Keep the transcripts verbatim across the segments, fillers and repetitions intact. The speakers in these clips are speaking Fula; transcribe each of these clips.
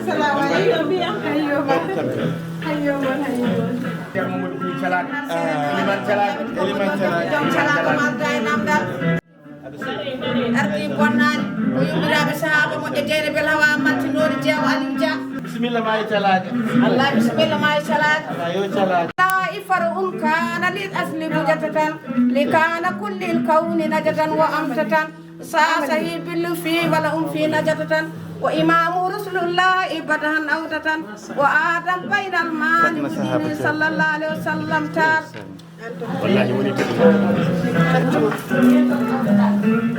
Salamu aleykum. Ayyuma. Ayyuma, ayyuma. Ceerno Mamadou Boury Calaka. Eliman Calaka. Eliman Calaka. Joom Calaka Malda e namdal. Ardi bonnaani. Ko yummiraɓe sahaba moƴƴo Jeynabel Hawa Maltinori Jeewo Aliou Dia. Bisimilla ma e Calaka. Allah bisimilla ma e Calaka. Ala yo Calaka. La ifar un kana lil asli bujatatan. Li kana kullil kawni najatan wa amtatan. Sa sahi billu fi wala um fi najatatan. Wa imamu rusulullahi badahan awdatan. Wa adam bainal mani mudini sallallahu alaihi wasallam tar. Wallahi woni tigi.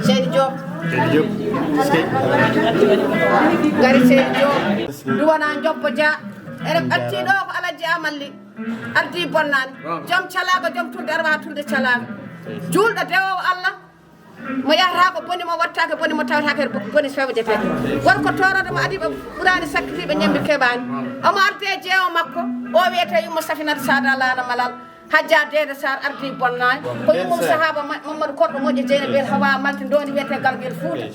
Seydi Diop. Seydi Diop. Gari Seydi Diop. Duwana Joppo Dia. Eɗen ɓatti ɗo ko Alaji Amalli. Ardi bonnaani. Joom Calaka, joom tulde, arwa tulde Calaka. Juulɗo dewowo Allah. Mo yahata ko boni, mo wattake boni, mo tawata ko boni fewjete. Gorko toroɗo mo adi ɓe ɓurani sakkitiɓe ñembi keɓani. Omo arde jeewo makko, o wiyete yummo Safinata Sada Lana Malal. Hajja Dede Sar ardi bonnaani. Ko yummum sahaba Ma-, Mamadou Korɗo moƴƴo Jeynabel Hawa Malti ndoni wiyete Galguel Fouta.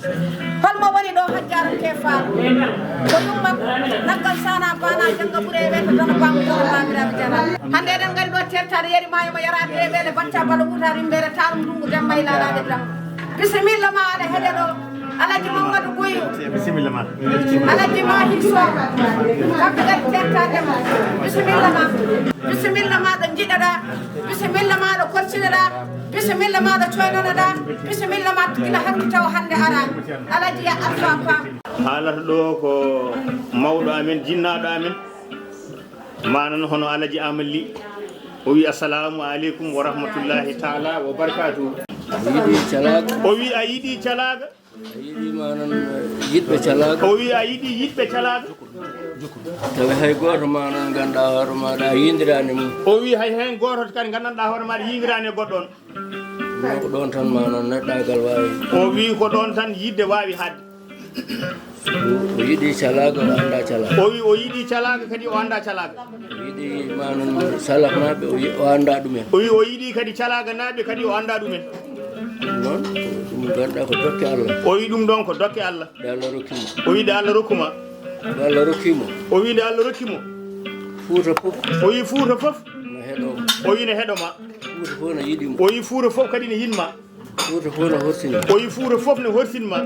Holmo woni ɗo Hajjara Kefal? Ko yumma naggal sana bana janga ɓure wiyete Dano Bamba Dano Bambiraɓe Jana. Hande eɗen ngari ɗo tertade yeri mayo mo yarade e ɓeɗe bacca bala wuta rimbere tarum ndungu demma e lalaɓe dam. Bisimilla ma aɗa heɗe ɗo. Alaji Mamadou Bouye. Bisimilla ma. Alaji Mahi Sow. Kamɓe kadi tettade ma. Bisimilla ma. Bisimilla ma ɗo jiɗaɗa. Bisimilla ma ɗo korsiɗaɗa. Bisimilla ma ɗo coynanaɗa. Bisimilla ma gila hanki tawa hande arani. Alaji ya Alpha Pam. Haalata ɗo ko mawɗo amen, jinnaɗo amen. Manan hono Alaji Amalli. O wi assalamu aleykum wa rahmatullahi taala wa barakatuh. Yiɗi Calaka. O wi a yiɗi Calaka. A yiɗi manan yiɗɓe Calaka. O wi a yiɗi yiɗɓe Calaka. Tawi hay goto manan ganduɗa hoore maɗa a yindirani mum. O wi hay hen goto kadi gandanɗa hoore maɗa yindirani e goɗɗo on. Ɗum ko ɗon tan manan neɗɗagal wawi. O wi ko ɗon tan yidde wawi hadde. O yiɗi Calaka, o anda Calaka. O wi o yiɗi Calaka kadi o anda Calaka. O yiɗi manan Salaknaɓe, o yi-, o anda ɗumen. O wi o yiɗi kadi Calaka naɓe kadi o anda ɗumen. Ɗum noon, ɗum ganduɗa ko dokke Allah. O wi ɗum ɗon ko dokke Allah. Nde Allah rokki mo. O wi nde Allah rokku ma. Nde Allah rokki mo. O wi nde Allah rokki mo. Fuuta fof. O wi Fuuta fof. No heɗo mo. O wi no heɗo ma. Fuuta fof no yiɗi mo. O wi Fuuta fof kadi no yiɗ ma. Fuuta fof no horsini. O wi Fuuta fof no horsin ma.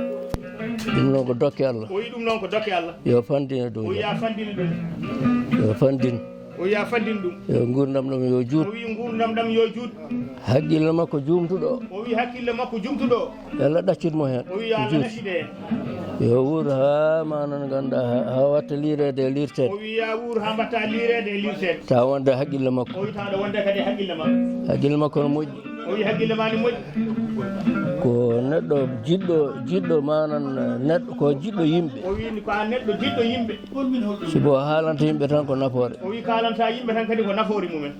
Ɗum noon ko dokke Allah. O wi ɗum noon ko dokke Allah. Yo fandine dow. O wi ya fandine ɗum. Yo fandin. O wi ya fandin ɗum. Yo nguurndam ɗam yo juut. O wi nguurndam ɗam yo juut. Haqqille makko jumtuɗo. O wi haqqille makko jumtuɗo. Yo Allah ɗaccit mo heen. O wi ya Allah ɗaccit heen. Yo wuur haa manan ganduɗa ha, ha watta liireede e liirteede. O wi ya wuur ha mbatta liireede e liirteede. Tawa wonde haqqille makko. O wi tawa wonde kadi haqqille ma. Haqqille makko no moƴƴi. O wi haqqille ma ni moƴƴi. Ko neɗɗo jiɗɗo, jiɗɗo manan neɗɗo, ko jiɗɗo yimɓe. O wi ko a neɗɗo jiɗɗo yimɓe. Sibu o haalanta yimɓe tan ko nafoore. O wi kalanta yimɓe tan kadi ko nafoore mumen.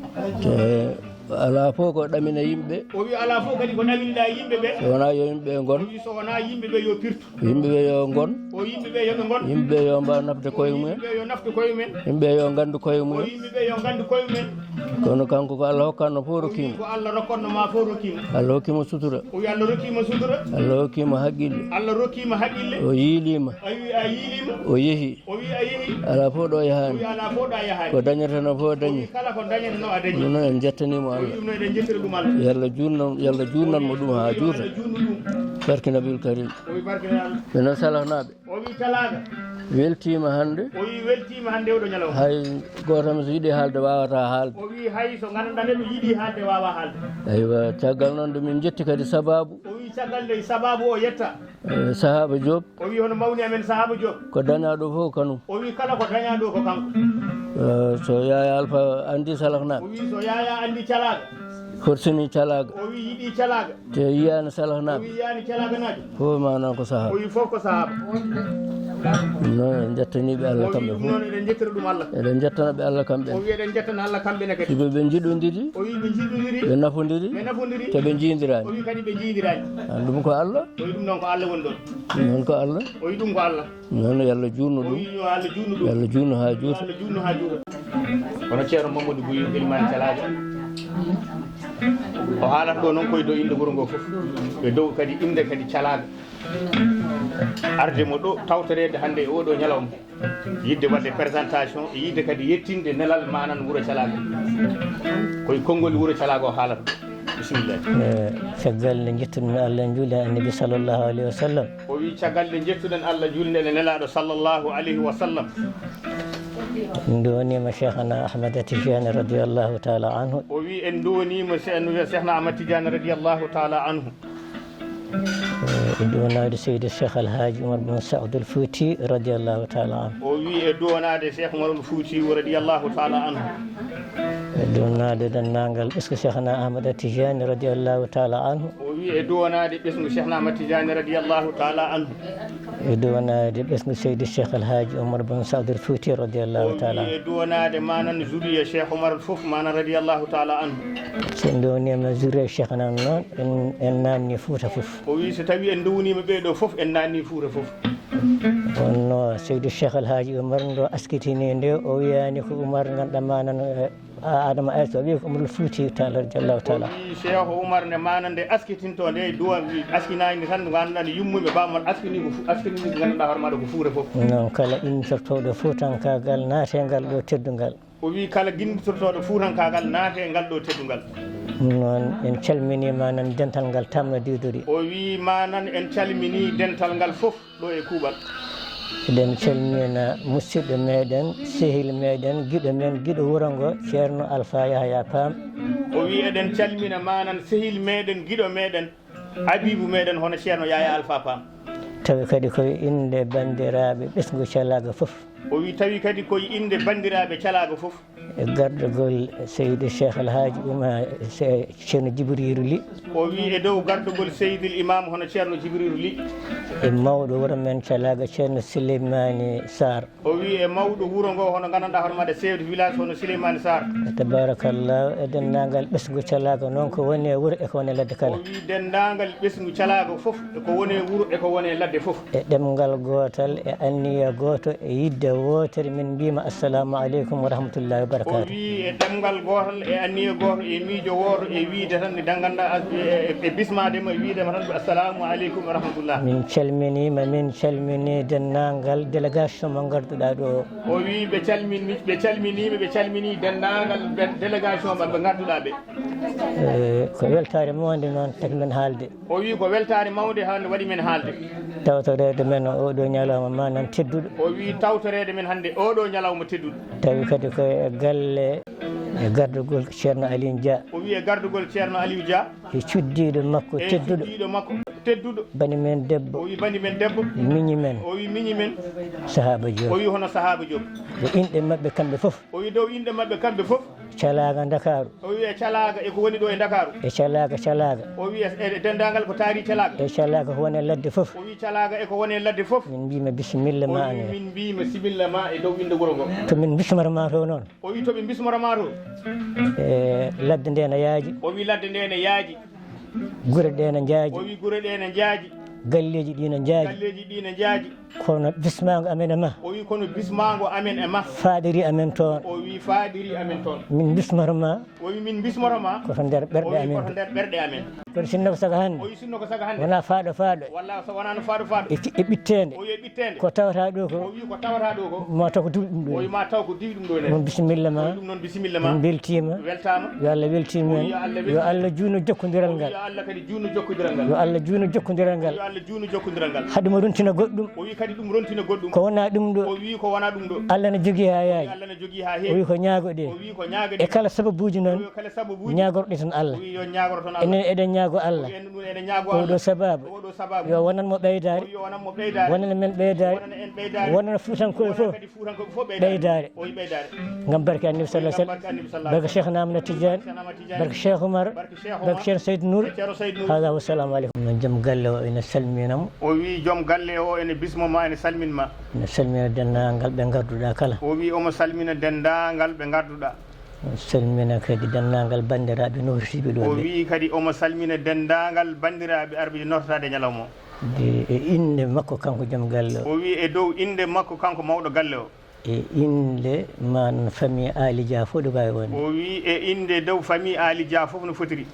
Te alaa fof ko ɗamina yimɓe. O wi alaa fof kadi ko ɗaminɗa yimɓe ɓe. So wonaa yo yimɓe ɓe ngon. O wi so wonaa yimɓe ɓe yo pirtu. Yimɓe ɓe yo ngon. O yimɓe ɓe yo ɓe ngon. Yimɓe ɓe yo mbaaw nafde koye mumen. Yimɓe ɓe yo nafde koye mumen. Yimɓe ɓe yo nafde koye mumen. Kono kanko ko Allah hokkatno fof rokkiimo. Ko Allah rokkatno ma fof rokkiimo. Allah hokkimo sutura. O wi Allah rokkimo sutura. Allah hokkimo haqqille. Allah rokkimo haqqille. O yiilima. A wi a yiilima. O yehi. O wi a yehi. Alaa fof ɗo yahaani. O wi alaa fof ɗo yahaani. Ko dañatano fof o dañi. O wi kala ko dañatano a dañi. Ɗum noon en njettaniima Allah. O wi ɗum noon eɗen njettira ɗum Allah. Yo Allah juutno, yo Allah juutnan mo ɗum haa juuta. Yo Allah juutnu ɗum. Barke Nabil Karim. O wi barke Allah. Minen Salahnaaɓe. O wi Calaka. Weltiima hannde. O wi weltiima hannde oɗo ñalawma. Hay gooto men so yiɗi haalde waawata haalde. O wi hay so ngannduɗaa neɗɗo yiɗi haalde waawa haalde. Eywa, caggal noon nde min njetti kadi sabaabu. O wi caggal nde sabaabu o yetta. Eh, Sahaba Diop. O wi hono mawni amen Sahaba Diop. Ko dañaaɗo fof kanum. O wi kala ko dañaaɗo ko kanko. Eh, so Yaya Alpha anndi Salahnaaɓe. O wi so Yaya anndi Calaka. Horsini Calaka. O wi yiɗi Calaka. Te yiyaani Salahnaaɓe. O wi yiyaani Calaka naaɓe. Fof manan ko Sahaba. O wi fof ko Sahaba. Ɗum noon en njettaniiɓe Allah kamɓe fof. O wi ɗum noon eɗen njettira ɗum Allah. Eɗen njettana ɓe Allah kamɓe. O wi eɗen njettana Allah kamɓe ne kadi. Sibu ɓe njiɗondiri. O wi ɓe njiɗondiri. Ɓe nafondiri. Ɓe nafondiri. Te ɓe njiindirani. O wi kadi ɓe njiindirani. An ɗum ko Allah. O wi ɗum noon ko Allah woni ɗon. Ɗum noon ko Allah. O wi ɗum ko Allah. Noon yo Allah juutnu ɗum. O wi yo Allah juutnu ɗum. Yo Allah juutnu haa juuta. Yo Allah juutnu haa juuta. Hono Ceerno Mamadou Bouye Elimane Calaka. O haalata ɗo noon koye dow innde wuro ngo fof. E dow kadi innde kadi Calaka. arde mo ɗo tawtoreede hannde e oɗo ñalawma, yidde waɗde présentation e yidde kadi yettinde nelal manan wuro Calaago. Koye konngol wuro Calaago o haalata. Bisimilla. E caggal nde njettuɗen Allah, njuuli e Annabi sallallahu alayhi wa sallam. O wi caggal nde njettuɗen Allah, juulde e Nelaaɗo sallallahu alayhi wa sallam. En nduwaniima Cheikhana Ahmad Tijani radiyallahu taala anhu. O wi en nduwaniima Cheikhna Ahmad Tijani radiyallahu taala anhu. E duwanaade Seydi Cheikh Alhaji Umar bin Saud Al Fouti radiyallahu taala anhu. O wi e duwanaade Cheikh Umar Al Fouti radiyallahu taala anhu. E duwanaade denndaangal ɓesngu Cheikhna Ahmad Tijani radiyallahu taala anhu. O wi e duwanaade ɓesngu Cheikhna Ahmad Tijani radiyallahu taala anhu. E duwanaade ɓesngu Seydi Cheikh Alhaji Umar bin Saud Al Fouti radiyallahu taala anhu. O wi e duwanaade manan zuriya Cheikh Umar fof manan radiyallahu taala anhu. So en nduwaniima zuriya Cheikhna noon, en, en naanni Fuuta fof. O wi so tawi en nduwaniima ɓee ɗo fof, en naanni Fuuta fof. Wonno Seydi Cheikh Alhaji Umar ndo askitini nde, o wiyaani ko Umar ganduɗa manan, eh, A-, Adama Aysata, o wi ko Umar Al Fouti taala radiyallahu taala. O wi Cheikh Umar nde manan nde askitinto nde, duwa wi askinaani tan, ganduɗa nde yummuɓe bamon askini ko fu-, askini ko ganduɗa hoore maɗa ko Fuuta fof. Noon kala innitortooɗo fuutankaagal naate ngal ɗo teddungal. O wi kala ginditortooɗo fuutankaagal naate ngal ɗo teddungal. Noon en calminii manan dental ngal tamna didori. O wi manan en calminii dental ngal fof ɗo e kuuɓal. Eɗen calmina musidɗo meɗen, sehil meɗen, giɗo men, giɗo wuro ngo, Ceerno Alfa Yahaya Paam. O wi eɗen calmina manan sehil meɗen, giɗo meɗen, Abiibu meɗen hono Ceerno Yahaya Alfa Paam. Tawi kadi koye innde banndiraaɓe ɓesngu Calaago fof. O wi tawi kadi koye innde banndiraaɓe Calaago fof. E gardagol Seydi Cheikh Alhaji Uma-, Se-, Ceerno Jibriiru Li. O wi e dow gardagol Seydil Imam hono Ceerno Jibriiru Li. E mawɗo wuro men Calaago Ceerno Sileymaani Sarr. O wi e mawɗo wuro ngo hono gandanɗa hono maɗa chef de village hono Sileymaani Sarr. Tabarakallah, e denndaangal ɓesngu Calaago noon ko woni e wuro e ko woni e ladde kala. O wi denndaangal ɓesngu Calaago fof e ko woni e wuro e ko woni e ladde fof. E ɗemngal gootal, e anniya gooto, e yidde wootere, min mbiyma assalamu aleykum wa rahmatullahi wa barakatuh. O wi e ɗemngal gootal, e anniya gooto, e miijo wooto, e wiide tan nde danganda e, e, e bismaade ma, wiide ma tan ko assalamu aleykum wa rahmatullah. Min calminiima, min calmini denndaangal délégation mo ngarduɗaa ɗo. O wi ɓe calmini, ɓe calminiima, ɓe calmini denndaangal be-, délégation maɓɓe ngarduɗaa ɓe. Eh, ko weltaare mawnde noon tagi men haalde. O wi ko weltaare mawnde hannde waɗi men haalde. Tawtoreede men oɗo ñalawma manan tedduɗo. O wi tawtoreede men hannde oɗo ñalawma tedduɗo. Tawi kadi ko e galle e gardugol Ceerno Aliou Dia. O wi e gardugol Ceerno Aliou Dia. E cuddiiɗo makko e tedduɗo. Cuddiiɗo makko tedduɗo. Bani men debbo. O wi bani men debbo. Miñi men. O wi miñi men. Sahaba Diop. O wi hono Sahaba Diop. E inɗe maɓɓe kamɓe fof. O wi dow inɗe maɓɓe kamɓe fof. Calaaga Ndakaaru. O wi e Calaaga e ko woni ɗo e Ndakaaru. E Calaaga, Calaaga. O wi e, e denndaangal ko taari Calaaga. E Calaaga ko woni e ladde fof. O wi Calaaga e ko woni e ladde fof. Min mbiyma bisimilla ma. O wi min mbiyma similla ma e dow innde wuro ngo. To min bismata ma to noon. O wi to ɓe bismata ma to. E ladde nde na yaaji. O wi ladde nde na yaaji. Gure ɗe na njaaji. O wi gure ɗe na njaaji. Galleeji ɗi na njaaji. Galleeji ɗi na njaaji. Kono bismaango amen e ma. O wi kono bismaango amen e ma. Faaɗiri amen toon. O wi faaɗiri amen toon. Min bismoto ma. O wi min bismoto ma. Ko to nder ɓerɗe amen. O wi ko to nder ɓerɗe amen. Kono sinno ko saka hannde. O wi sinno ko saka hannde. Wona faaɗo faaɗo. Walla so wonano faaɗo faaɗo. E, e ɓitteende. O wi e ɓitteende. Ko tawata ɗo ko. O wi ko tawata ɗo ko. Ma taw ko diwi ɗum ɗo. O wi ma taw ko diwi ɗum ɗo ne. Ɗum bisimilla ma. O wi ɗum noon bisimilla ma. Min mbeltiima. Weltaama. Yo Allah weltin men. O wi yo Allah weltin. Yo Allah juutnu jokkondiral ngal. O wi yo Allah kadi juutnu jokkondiral ngal. Yo Allah juutnu jokkondiral ngal. Yo Allah juutnu jokkondiral ngal. Haɗum rontina goɗɗum. O wi kadi ɗum rontina goɗɗum. Ko wona ɗum ɗo. O wi ko wona ɗum ɗo. Allah ne jogii haa yaaji. Allah ne jogii haa heewi. O wi ko ñaagoɗen. O wi ko ñaagoɗen. E kala sababuuji noon. O wi kala sababuuji. Ñaagorɗe tan Allah. O wi yo ñaagoro tan Allah. Enen eɗen ñaago Allah. O wi en ɗum eɗen ñaago Allah. Oɗo sababu. Oɗo sababu. Yo wonan mo ɓeydaare. O wi yo wonan mo ɓeydaare. Wonan men ɓeydaare. Wonan en ɓeydaare. Wonan Fuutankooɓe fof. Wonan kadi Fuutankooɓe fof ɓeydaare. Ɓeydaare. O wi ɓeydaare. Ngam barke Annabi sallallahu alaihi wasallam. Ngam barke Annabi sallallahu alaihi wasallam. Barke Cheikhna Ahmad Tidiane. Barke Cheikhna Ahmad Tidiane. Barke Cheikh Oumar. Barke Cheikh Oumar. Barke Ceerno Seydou Nour. E Ceerno Seydou Nour. Hada, wassalamu alaikum. Joom galle o ina salmina mo. O wi joom galle o ene bismo ma, ene salmin ma. Ene salmina denndaangal ɓe ngarduɗaa kala. O wi omo salmina denndaangal ɓe ngarduɗaa. Salmina kadi denndaangal banndiraaɓe noftiiɓe ɗo. O ɓe. Wi kadi omo salmina denndaangal banndiraaɓe arɓe noftaade ñalawma o. De, e innde makko kanko joom galle o. O wi e dow innde makko kanko mawɗo galle o. E innde man famille Aali Dia fof ɗo waawi wonde. O wi e innde dow famille Aali Dia fof no fotiri.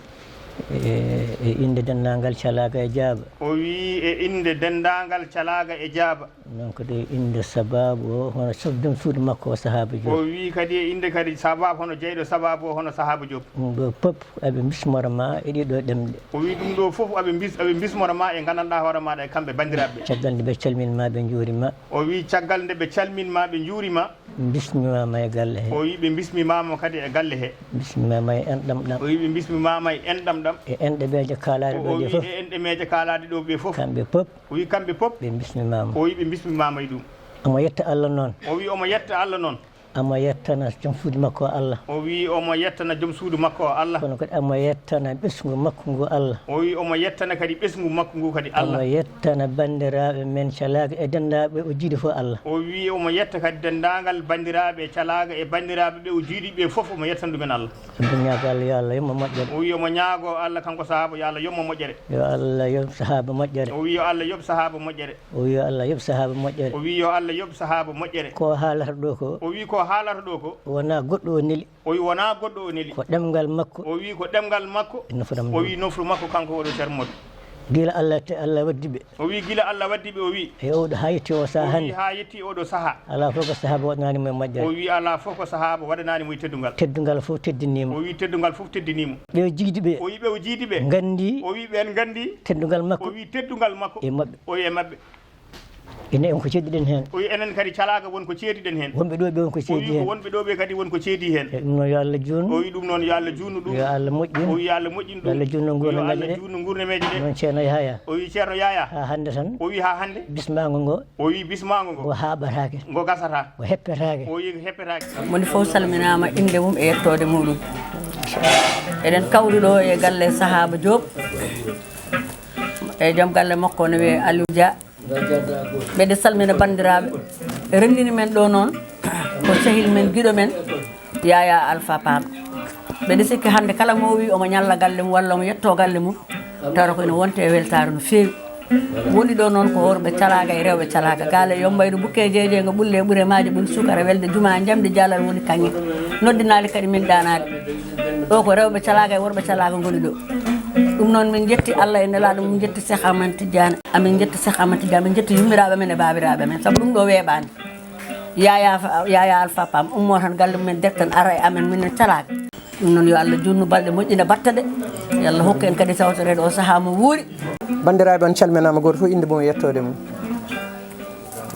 E, e innde denndaangal calaaga e jaaba. O wii e innde denndaangal calaaga e jaaba. Noon kadi e innde sabaabu o, hono sof-, jom suudu makko o, Sahaaba Joop. O wii kadi e innde kadi sabaabu, hono jeyɗo sabaabu o, hono Sahaaba Joop. Ɗum ɗo pop aɓe mbismora ma e ɗiɗo ɗemɗe. O wii ɗum ɗo fof aɓe mbis-, aɓe mbismora ma e nganndanɗaa hoore maaɗa e kamɓe banndiraaɓe ɓe. Caggal nde ɓe calmin ma, ɓe njuuri ma. O wii caggal nde ɓe calmin ma, ɓe njuuri ma. Mbismimaama e galle he. O wii ɓe mbismimaama kadi e galle he. Mbismimaama e enɗam ɗam. O wii ɓe mbismimaama e enɗam ɗam. E enɗemeeje kaalaaɗe ɗo ɗe fof. O wii e enɗemeeje kaalaaɗe ɗo ɓe fof. Kamɓe pop. O wii kamɓe pop. Ɓe mbismimaama. O wii ɓe mbismimaama e ɗum. Omo yetta Allah noon. O wii omo yetta Allah noon. Omo yettana jom suudu makko o Allah. O wii omo yettana jom suudu makko o Allah. Kono kadi omo yettana ɓesngu makko ngu Allah. O wii omo yettana kadi ɓesngu makko ngu kadi Allah. Omo yettana banndiraaɓe men calaaga e denndaaɓe o jiidi fof Allah. O wii omo yetta kadi denndaangal banndiraaɓe calaaga e banndiraaɓe ɓe o jiidi ɓe fof, omo yettana ɗumen Allah. Omo ñaago Allah, yo Allah yoɓ mo moƴƴere. O wii omo ñaago Allah kanko Sahaaba, yo Allah yoɓ mo moƴƴere. Yo Allah yoɓ Sahaaba moƴƴere. O wii yo Allah yoɓ Sahaaba moƴƴere. O wii yo Allah yoɓ Sahaaba moƴƴere. O wii yo Allah yoɓ Sahaaba moƴƴere. Ko haalata ɗo ko. O wii ko haalata ɗo ko. Wonaa goɗɗo o neli. O wii wonaa goɗɗo o neli. Ko ɗemngal makko. O wii ko ɗemngal makko. E nofru makko. O wii nofru makko kanko oɗo Ceerno Moodu. Gila Allah te-, Allah waddi ɓe. O wii gila Allah waddi ɓe, o wii. E oɗo haa yetti o sahaa hannde. O wii haa yetti oɗo sahaa. Alaa fof ko Sahaaba waɗanaani mo e moƴƴere. O wii alaa fof ko Sahaaba waɗanaani mo e teddungal. Teddungal fof teddinii mo. O wii teddungal fof teddinii mo. Ɓe o jiidi ɓe. O wii ɓe o jiidi ɓe. Nganndi. O wii ɓeen nganndi. Teddungal makko. O wii teddungal makko. E maɓɓe. O wii e maɓɓe. Enen ko ceddiɗen heen. O wii enen kadi calaaga won ko ceediɗen heen. Wonɓe ɗo ɓe won ko ceedi heen. Wonɓe ɗo ɓe kadi won ko ceedi heen. E ɗum noon yo Allah juutnu. O wii ɗum noon yo Allah juutnu ɗum. Yo Allah moƴƴin. O wii yo Allah moƴƴin ɗum. Yo Allah juutnu nguurnameeje ɗe. Yo Allah juutnu nguurnameeje ɗe. Noon Ceerno Yaya. O wii Ceerno Yaya. Haa hannde tan. O wii haa hannde. Bismaango ngo. O wii bismaango ngo. Ngo haaɓataake. Ngo gasataa. Ngo heppetaake. O wii ngo heppetaake. Moni fof salminaama innde mum e yettoode muɗum. Eɗen kawri ɗo e galle Sahaaba Joop. E joom galle makko no wiyee Aliou Dia. Mbeɗe salmina banndiraaɓe. Renndini men ɗo noon ko sehil men, giɗo men, Yaya Alpha Pam. Mbeɗe sikki hannde kala mo o wii omo ñalla galle mum walla omo yettoo galle mum, tawata ko ene wonti e weltaare no feewi. Woni ɗo noon ko worɓe calaaga e rewɓe calaaga. Gaale yo mbayru bukke jeeje ngo ɓulle ɓure maaje ɓuri suukara welde jumaa njamndi jaalal woni kaŋŋe. Noddinaali kadi min ɗaanaade. Ɗo ko rewɓe calaaga e worɓe calaaga ngoni ɗo. Ɗum noon min njetti Allah e nelaaɗo mum, njetti Cheikh Ahmad Tidiane. Amin njetti Cheikh Ahmad Tidiane, min njetti yummiraaɓe men e baabiraaɓe men. Sabu ɗum ɗo weeɓaani. Yaya Fa-, Yaya Alpha Pam ummo tan galle mum en direct tan ara e amen minen calaaga. Ɗum noon yo Allah juutnu balɗe moƴƴina batte ɗe. Yo Allah hokku en kadi sawtoreede o sahaa mo wuuri. Banndiraaɓe on calminaama gooto fof innde mum e yettoode mum.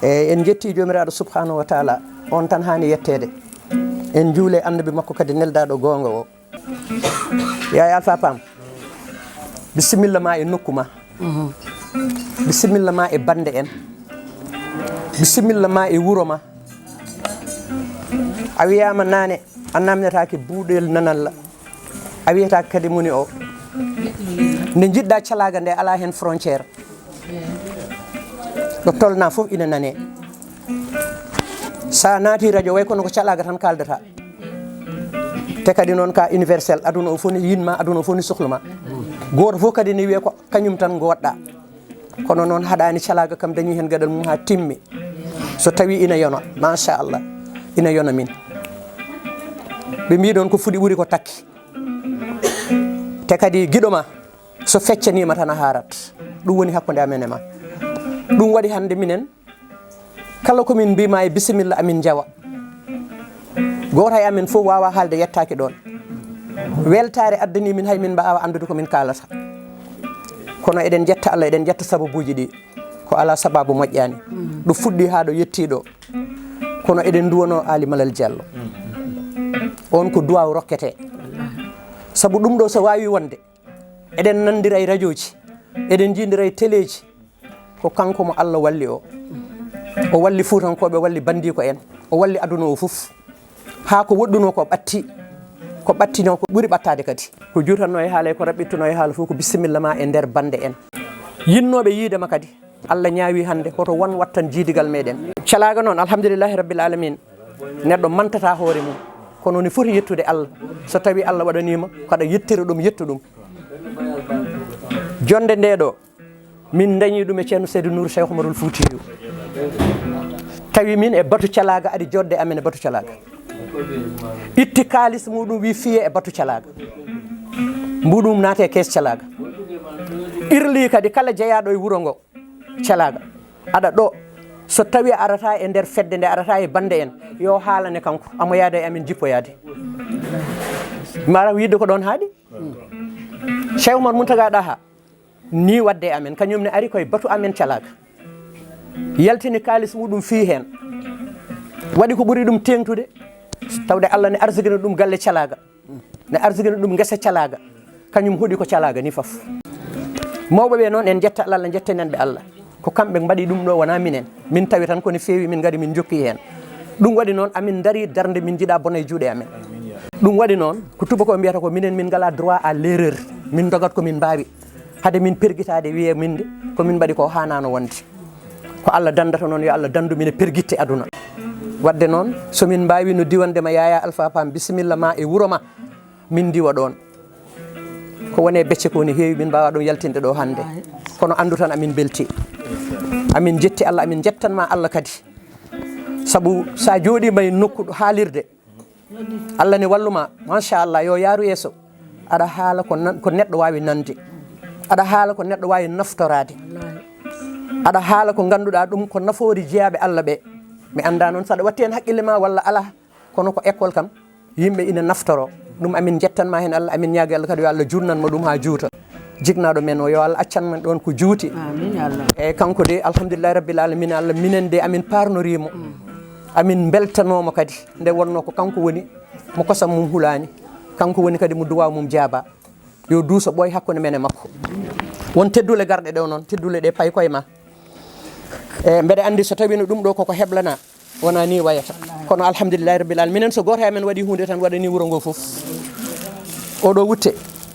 E en njetti Joomiraaɗo Subhaanahu wa Taala, on tan haani yetteede. En njuule Annabi makko kadi neldaaɗo goonga o. Yaya Alpha Pam, bisimilla ma e nokku ma. Bisimilla ma e bannde en. Bisimilla ma e wuro ma. A wiyaama naane, a naamnetaake buuɗel nanalla. A wiyetaake kadi moni o. Nde njiɗɗa calaaga nde alaa heen frontière. Ɗo tolna fof ina nane. Sa naati radio way kono ko calaaga tan kaaldata. Te kadi noon ka universel, aduna o fof ne yinma, aduna o fof ne sohluma. Gooto fof kadi ne wiya ko kañum tan ngoɗɗa. Kono noon haɗaani calaaga kam dañi heen gaɗal mum haa timmi. So tawi ina yona, machallah, ina yona min. Ɓe mbii ɗoon ko fuɗi ɓuri ko takki. Te kadi giɗo ma, so feccaniima tan a haarat. Ɗum woni hakkunde amen e ma. Ɗum waɗi hannde minen, kala ko min mbii ma e bisimilla amin njawa. Gooto e amen fof waawa haalde yettaaki ɗoon. Weltaare addani min hay min mbaawa anndude ko min kaalata. Kono eɗen njetta Allah, eɗen njetta sababuuji ɗi. Ko alaa sabaabu moƴƴaani. Ɗo fuɗɗi haa ɗo yettii ɗo. Kono eɗen nduwanoo Aali Malal Diallo. Oon ko duwaaw rokketee. Sabu ɗum ɗo so waawi wonde, eɗen nanndira e rajooji, eɗen njiindira e teleeji. Ko kanko mo Allah walli o. O walli Fuutankooɓe, walli banndiiko en. O walli aduna o fof. Haa ko woɗɗunoo ko ɓatti, ko ɓattinoo ko ɓuri ɓattaade kadi. Ko juutanoo e haala e ko raɓɓittunoo e haala fof ko bisimilla ma e nder bannde en. Yinnooɓe yiide ma kadi, Allah ñaawi hannde hoto won wattan jiidigal meɗen. Calaaga noon, alhamdulillahi rabbil alamin. Neɗɗo mantata hoore mum, kono ne foti yettude Allah. So tawi Allah waɗaniima, ko aɗa yettira ɗum, yettu ɗum. Jonde nde ɗo, min dañi ɗum e Ceerno Seydi Nuur Cheikh Umarul Fuutiyu. Tawi min e batu calaaga, ari jodde amen e batu calaaga. Itti kaalis muɗum, wi fiye e batu calaaga. Mbuɗum naata e kees calaaga. Irli kadi kala jeyaaɗo e wuro ngo calaaga. Aɗa ɗo, so tawi a arata e nder fedde nde, arata e bannde en, yo haalane kanko, amo yaada e amen jippoyaade. Mbaɗa wiide ko ɗoon haaɗi? Cheikh Oumar Mountaga Daha, ni wadde e amen, kañum ne ari koye batu amen calaaga. Yaltini kaalis muɗum fii heen. Waɗi ko ɓuri ɗum teeŋtude, tawde Allah ne arsakina ɗum galle calaaga. Ne arsakina ɗum ngesa calaaga. Kañum hoɗi ko calaaga ni fof. Mawɓe ɓe noon, en njetta Allah, Allah njettanen ɓe Allah. Ko kamɓe mbaɗi ɗum ɗo, wonaa minen. Min tawi tan ko ne feewi, min ngari min njokki heen. Ɗum waɗi noon, amin ndari darnde, min njiɗa bona e juuɗe amen. Ɗum waɗi noon, ko tubakoo mbiyata ko minen, min ngalaa droit à l'erreur. Min ndogat ko min mbaawi. Hade min pergitaade, wiye min de, ko min mbaɗi ko haanaano wonde. Ko Allah danndata noon, yo Allah danndu min e pergitte aduna. Wadde noon, so min mbaawi no diwande ma Yaya Alpha Pam, bisimilla ma e wuro ma, min diwa ɗoon. Ko woni e becce ko ne heewi, min mbaawa ɗum yaltinde ɗo hannde. Kono anndu tan amin mbelti. Amin njetti Allah, amin njettan ma Allah kadi. Sabu sa jooɗiima e nokku ɗo haalirde, Allah ne wallu ma, machallah, yo yaaru yeeso. Aɗa haala ko nan-, ko neɗɗo waawi nande. Aɗa haala ko neɗɗo waawi naftoraade. Aɗa haala ko ngannduɗaa ɗum ko nafoori jeyaaɓe Allah ɓe. Mi anndaa noon so aɗa watti heen haqqille ma walla alaa, kono ko école kam, yimɓe ina naftoro. Ɗum amin njettan ma heen Allah, amin ñaagi Allah kadi yo Allah juutnan mo ɗum haa juuta. Jiknaaɗo men o, yo Allah accan men ɗoon ko juuti. Amin, ya Allah. Eeyi, kanko de, alhamdulillahi rabbil alamina, Allah minen de, amin paarnoriimo. Amin mbeltanooma kadi, nde wonnoo ko kanko woni mo kosam mum hulaani. Kanko woni kadi mo duwaaw mum jaabaa. Yo duuso ɓooy hakkunde men e makko. Won teddule garɗe ɗo noon, teddule ɗe payi koye ma. E, mbeɗa anndi so tawino ɗum ɗo koko heblana, wona ni wayata. Kono alhamdulillahi rabbil alamin, minen so gooto e amen waɗi huunde tan, waɗani wuro ngo fof. Oɗo wutte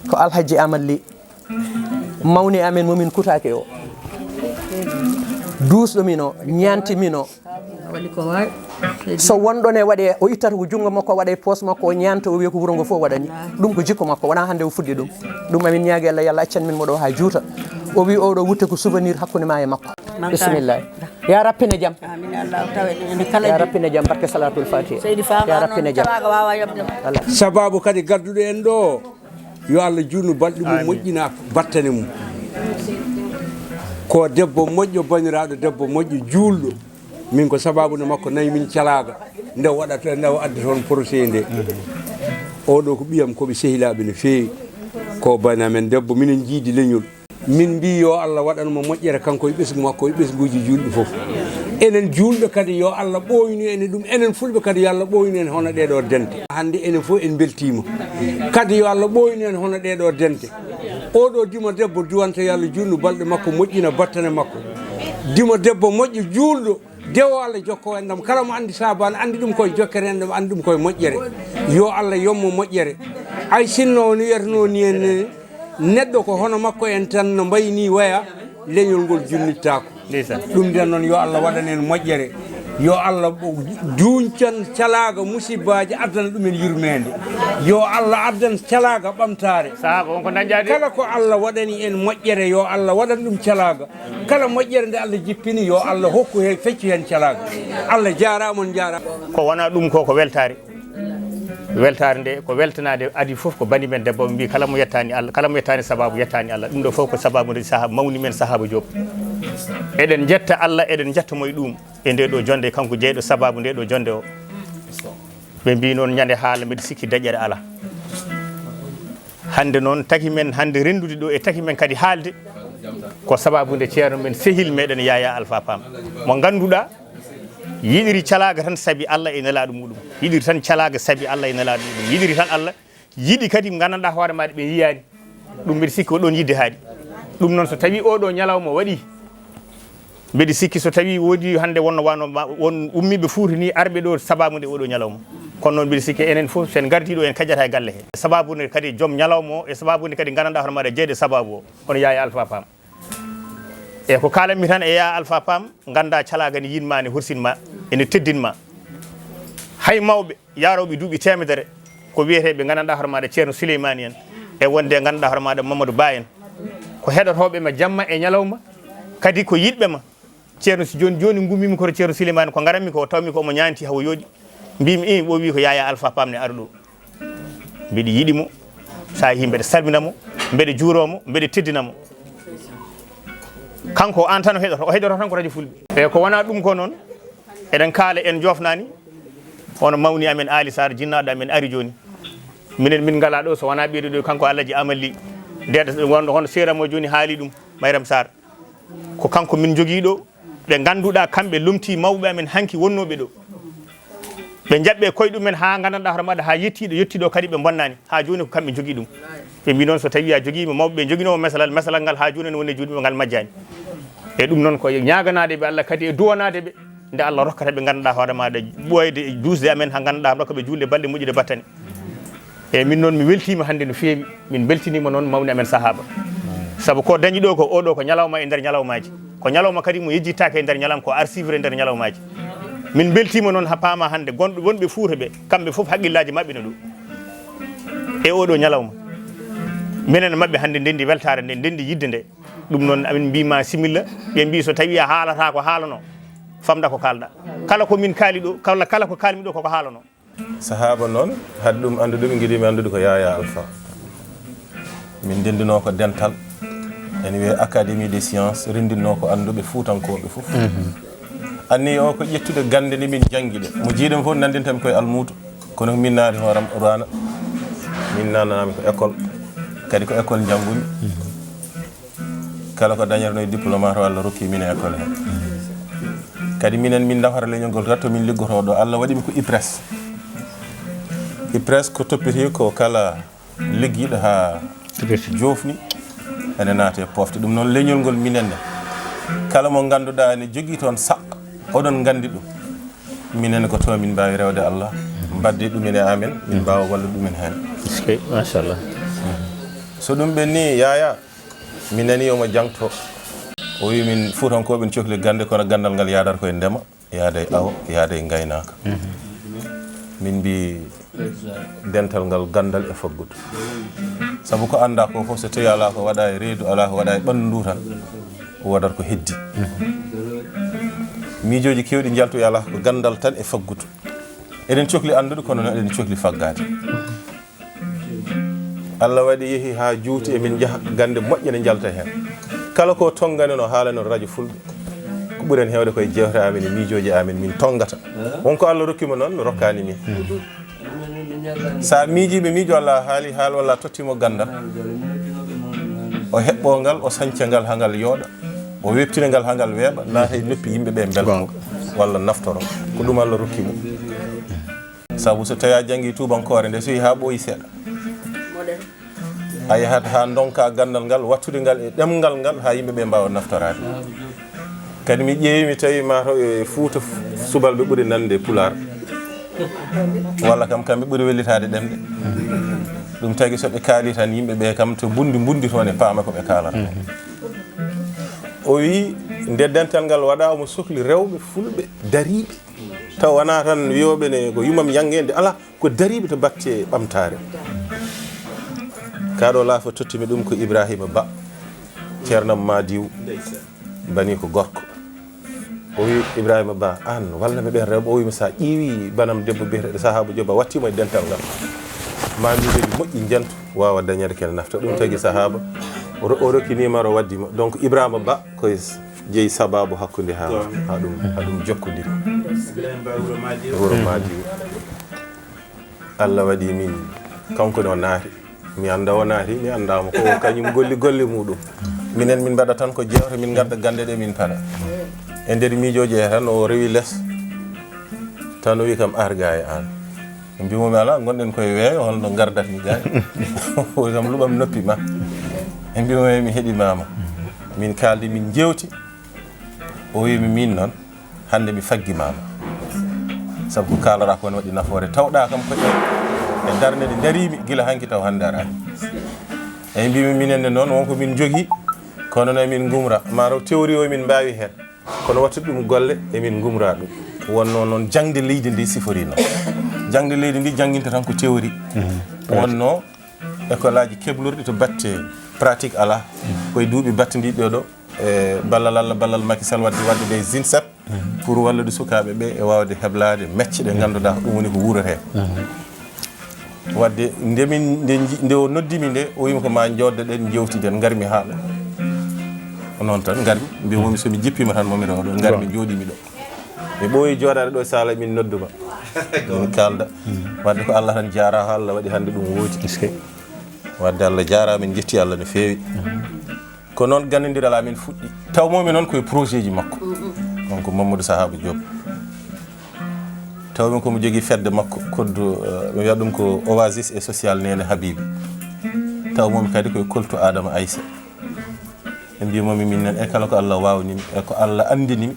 ko Alhaji Amal Ly. Mawni amen mo min kutaaki o. Duusɗo min o, ñaanti min o. Waɗi ko waawi. So wonɗo ne waɗe, o ittata ko junngo makko, waɗa e poos makko, o ñaanta, o wiya ko wuro ngo fof waɗani. Ɗum ko jikku makko, wonaa hannde o fuɗɗi ɗum. Ɗum amin ñaagi Allah, yo Allah accan min mo ɗo haa juuta. O wi oɗo wutte ko souvenir hakkunde ma e makko. Bisimilla. Ya rappine jam. Amin, Allah tawe en kala. Ya rappine jam, barke salatul fatiha. Seydi Fama ya rappine jam. Calaaga wawa yobde. Sababu kadi gadduɗo en ɗo, yo Allah juutnu balɗe mum, moƴƴina battane mum. Ko debbo moƴƴo, baniraaɗo debbo moƴƴo, juulɗo. Min ko sababu nde makko nayi min calaaga. Nde waɗata, nde o addi toon projet nde. Oɗo ko ɓiyam, ko ɓe sehilaaɓe no feewi. Ko bani amen debbo, minen jiidi leñol. Min mbi yo Allah waɗan mo moƴƴere, kanko e ɓesngu makko e ɓesnguuji juulɗi fof. Enen juulɓe kadi yo Allah ɓooynu en e ɗum. Enen fulɓe kadi yo Allah ɓooynu en hono ɗee ɗoo dente. Hannde enen fof en mbeltiima. Kadi yo Allah ɓooynu en hono ɗee ɗoo dente. Oɗo dimo debbo duwanta yo Allah juutnu balɗe makko, moƴƴina battane makko. Dimo debbo moƴƴo juulɗo, dewo Allah jokko enɗam. Kala mo anndi Saabaan anndi ɗum koye jokkere enɗam, anndi ɗum koye moƴƴere. Yo Allah yommo moƴƴere. Ay sinno no wiyatnoo ni en, neɗɗo ko hono makko en tan no mbayi ni waya, leñol ngol junnittaako. Ndeysaan. Ɗum nden noon yo Allah waɗan en moƴƴere. Yo Allah duuncan calaaga musibaaji, addana ɗum en yurmeende. Yo Allah addan calaaga ɓamtaare. Sahaa ko won ko dañƴaade. Kala ko Allah waɗani en moƴƴere, yo Allah waɗan ɗum calaaga. Kala moƴƴere nde Allah jippini, yo Allah hokku he, feccu heen calaaga. Allah jaaraama, on njaaraama. Ko wona ɗum ko, ko weltaare. Weltaare nde, ko weltanaade adii fof ko bani men debbo, ɓe mbi kala mo yettaani Allah, kala mo yettaani sababu, yettaani Allah. Ɗum ɗo fof ko sababu nde saha mawni men, Sahaba Diop. Eɗen njetta Allah, eɗen njetta mo e ɗum. E nde ɗo jonde, kanko jeyɗo sababu nde ɗo jonde o. Ɓe mbi noon ñande haala, mbiɗa sikki daƴƴere alaa. Hannde noon taki men, hannde renndude ɗo e taki men kadi haalde, ko sababu nde ceerno men sehil meɗen Yaya Alpha Pam. Mo ngannduɗaa, yiɗiri calaaga tan sabi Allah e nelaaɗo muɗum. Yiɗiri tan calaaga sabi Allah e nelaaɗo muɗum. Yiɗiri tan Allah, yiɗi kadi nganndanɗaa hoore maaɗa ɓe yiyaani. Ɗum mbiɗa sikki ko ɗoon yiɗde haaɗi. Ɗum noon so tawii oo ɗoo ñalawma waɗii, mbiɗa sikki so tawii woodii hannde wonno wano ma, won ummiiɓe Fuuta ni arɓe ɗo sababu nde oo ɗoo ñalawma. Kono noon mbiɗa sikki enen fof so en ngardii ɗo en kaƴata e galle he. Sababu nde kadi joom ñalawma o, e sababu nde kadi nganndanɗaa hoore maaɗa jeyde sababu o. Kono Yaya Alpha Pam. E ko kaalanmi tan e Yaya Alpha Pam, nganndaa calaaga ne yiɗ ma, ne hursin ma, ene teddin ma. Hay mawɓe yaarooɓe duuɓi teemedere, ko wiyeteeɓe nganndanɗaa hoore maaɗa Ceerno Suleymaani en, e wonde nganndanɗaa hoore maaɗa Mamadou Ba en. Ko heɗotooɓe ma jamma e ñalawma, kadi ko yiɗɓe ma. Ceerno, so jooni jooni ngummiimi koto Ceerno Suleymaani, ko ngaranmi ko, o tawmi ko omo ñaanti hawo yooɗi. Mbiimi, "Ii, o wii ko Yaya Alpha Pam ne ara ɗo." Mbiɗa yiɗi mo. So a yehii, mbeɗa salmina mo, mbeɗa juuroo mo, mbeɗa teddina mo. Kanko, aan tan o heɗoto, o heɗoto tan ko radio Fulɓe. E ko wonaa ɗum ko noon, eɗen kaala, en joofnaani, hono mawni amen Aali Saar, jinnaaɗo amen ari jooni. Minen, min ngalaa ɗo so wonaa ɓeeɗo ɗo, kanko Alhaji Amal Ly. Ndeeɗo wonɗo hono seera mo jooni haali ɗum, Mayram Saar. Ko kanko min njogii ɗo, ɓe ngannduɗaa kamɓe lomtii mawɓe amen hanki wonnooɓe ɗo. Ɓe njaɓɓe koye ɗumen haa nganndanɗaa hoore maɗa haa yettii ɗo yettii ɗo kadi ɓe mbonnaani. Haa jooni ko kamɓe njogii ɗum. Ɓe mbii noon so tawii a jogiima mawɓe ɓe njoginoo mesalal, mesalal ngal haa jooni ene woni e juuɗe maɓɓe ngal majjaani. E ɗum noon ko ñaaganaade ɓe Allah kadi e duwanaade ɓe. Nde Allah rokkata ɓe ngannduɗaa hoore maɗa ɓooyde e duusde amen haa ngannduɗaa rokka ɓe juulde balɗe moƴƴude battane. Eeyi, min noon mi weltiima hannde no feewi. Min mbeltiniima noon mawni amen sahaaba. Sabu ko dañi ɗo ko, oɗo ko ñalawma e nder ñalawmaaji. Ko ñalawma kadi mo yejjittaake e nder ñalawma, ko arsivre e nder ñalawmaaji. Min mbeltiima noon haa paama hannde gonɗo, wonɓe Fuuta ɓe, kamɓe fof haqqillaaji maɓɓe no ɗo. E oɗo ñalawma. Minen e maɓɓe hannde ndenndi weltaare nde, ndenndi yiɗde nde. Ɗum noon amin mbii ma similla, ɓe mbii so tawii a haalataa ko haalano, famda ko kaalɗa. Kala ko min kaali ɗo, kala, kala ko kaalmi ɗo koko haalano. Sahaaba noon, hade ɗum anndude, ɓe ngiɗi mi anndude ko Yaya Alpha. Min ndenndinoo ko dental, ene wiyee Académie des Sciences, renndinnoo ko annduɓe fuutankooɓe fof. Anniya o ko ƴettude gannde nde min njanngi ɗe. Mo jiiɗen fof nanndinta mi koye almuudo, kono min naati hooram Qur'aana, min nananaami ko école, kadi ko école njanngumi. Kala ko dañatnoo e diplôme, to Allah rokki min e école he. Kadi minen, min nafata leñol ngol tan to min liggotoo ɗo. Allah waɗi mi ko IPRES. IPRES ko toppiti ko kala liggiiɗo haa joofni, ene naata e pofte. Ɗum noon, leñol ngol minen ne, kala mo ngannduɗaa ene jogii toon saɗɗo, oɗon nganndi ɗum. Minen ko to min mbaawi rewde Allah, mbadde ɗumen e amen, min mbaawa wallude ɗumen heen. Eskey, machallah. So ɗum ɓenni, Yaya, mi nani omo jangto. O wi min, Fuutankooɓe ne cokli gannde, kono ganndal ngal yaadata koye ndema, yaada e awo, yaada e ngaynaaka. Min mbi, dental ngal ganndal e faggudu. Sabu ko annda ko fof, so tawi alaa ko waɗa e reedu, alaa ko waɗa e ɓanndu ndu tan, wodat ko heddi. Miijooji keewɗi njaltu e alaa ko ganndal tan e faggudu. Eɗen cokli anndude, kono noon eɗen cokli faggaade. Allah waɗi yehi haa juuti, emin njaha gannde moƴƴe ne njalta heen. Kala ko tonngani no haalano radio Fulɓe, ko ɓuri en heewde koye jeewte amen e miijooji amen min tonngata. Wonko Allah rokki mo noon, rokkaani min. Sa miijiiɓe miijo Allah haali haal walla a totti mo ganndal, o heɓɓo ngal, o sañca ngal haa ngal yooɗa, o weɓtina ngal haa ngal weeɓa, naata e noppi yimɓe ɓe mbelto walla naftoro. Ko ɗum Allah rokki mo. Sabu so tawi a janngi tuubankoore nde, so yehi haa ɓooyi seeɗa, a yahat haa ndonka ganndal ngal, wattude ngal e ɗemngal ngal, haa yimɓe ɓe mbaawa naftoraade. Kadi mi ƴeewi, mi tawi ma taw e Fuuta, subalɓe ɓuri nande Pulaar, walla kam kamɓe ɓuri wellitaade ɗemɗe. Ɗum tagi so ɓe kaali tan, yimɓe ɓe kam to mbundi mbundi toon e paama ko ɓe kaalata. O wi, nde dental ngal waɗa, omo sokli rewɓe Fulɓe dariiɓe. Taw wonaa tan wiyooɓe ne ko yumam yanngeende, alaa, ko dariiɓe to batte ɓamtaare. Kaa ɗo laafa tottimi ɗum ko Ibrahima Ba, Ceerno Madiw, bani ko gorko. O wi, Ibrahima Ba, aan, wallam e ɓeen rewɓe. O wi mi, so a ƴeewi banam debbo biyeteeɗo Sahaabu Joba, wattiima e dental ngal, ma miijooji moƴƴi njantu, waawa dañeede kene nafta. Ɗum tagi Sahaabu, o ro-, o rokki numéro, waddi mo. Donc, Ibrahima Ba, ko jeyi sabaabu hakkunde haa, haa ɗum, haa ɗum jokkodiri. Wuro Madiw. Allah waɗi min, kanko ne o naati. Mi annda o naati, mi annda mo, ko kañum golli golle muɗum. Minen min mbaɗa tan ko jeewte, min ngadda gannde ɗe min paɗa. E nder miijooji he tan o rewi les, tan o wi kam, "Ar ga e aan." Mbimomi, "Alaa, ngonɗen koye weeyo, holno ngardatmi ga e?" O wi kam, "Luɓam noppi ma." E mbimomi, "Mi heɗimaama." Min kaaldi, min njeewti. O wi mi, "Min noon, hannde mi faggimaama. Sabu ko kaalɗaa ko ne waɗi nafoore. Tawɗaa kam ko e, e darnde nde ndariimi gila hanki taw hannde araani." Eyi, mbimi, "Minen ne noon, wonko min njogii, kono noon emin ngumra. Maa taw théorie o emin mbaawi heen. Kono wattude ɗum golle, emin ngumra ɗum." Wonnoo noon jaŋde leydi ndi siforii noon. Jaŋde leydi ndi jannginta tan ko théorie. Wonnoo école aji keblorɗi to batte pratique alaa. Koye duuɓi battindiiɗi ɗo, e ballal Allah, ballal Macky Sall, waɗde, waɗde ɗe zinsep pour wallude sukaaɓe ɓe e waawde heblaade mecce ɗe ngannduɗaa ko ɗum woni ko wuurete. Wadde nde min, nde nji-, nde o noddi mi nde, o wiimi ko ma jooɗoɗen, jewtiden, ngarmi haa ɗo. Ko noon tan, ngarmi, mbimomi so mi jippiima tan, momi ɗo, ɗo, ngarmi, jooɗiimi ɗo. Mi ɓooyi jooɗaade ɗo e saala, min nodduma. Min kaalda. Wadde ko Allah tan jaaraama, Allah waɗi hannde ɗum woodi. Wadde Allah jaaraama, min njetti Allah no feewi. Ko noon gannondiral amen fuɗɗi. Taw momi noon koye projet ji makko. Donc Mamadou Sahaaba Diop. Taw min ko mo jogii fedde makko, koddu, eh, mi wiya ɗum ko Oasis et Social Nene Habibi. Taw momi kadi koye koltu Adama Aissa. Ɓe mbii momi min noon e kala ko Allah waawni mi, e ko Allah anndini mi.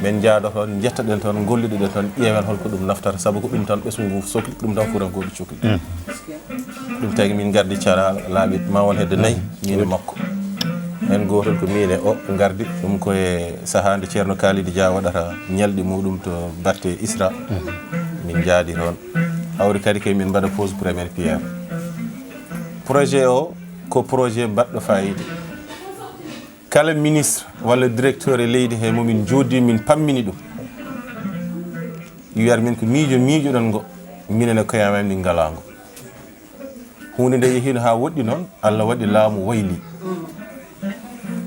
Min njaada toon, njettaɗen toon, ngolliɗoɗen toon, ƴeewen holko ɗum naftata, sabu ko ɗum tan ɓesngu ngu sokli, ɗum tan furankooɓe cokli. Ɗum tagi min ngardi cara laaɓi ma won hedde nayi, min e makko. Heen gootel ko min e o ngardi, ɗum ko e sahaa nde Ceerno Kaalidi Dia waɗata ñalɗi muɗum to batte Isra. Min njaadi toon. Hawri kadi kay min mbaɗa pose première pierre. Projet o ko projet baɗɗo faayiida. Kala ministre walla directeur e leydi he mo min jooɗdi, min pammini ɗum. Wiyata min ko miijo miijoɗon ngo, minen e koye amen min ngalaa ngo. Huunde nde yehiino haa woɗɗi noon, Allah waɗi laamu wayli.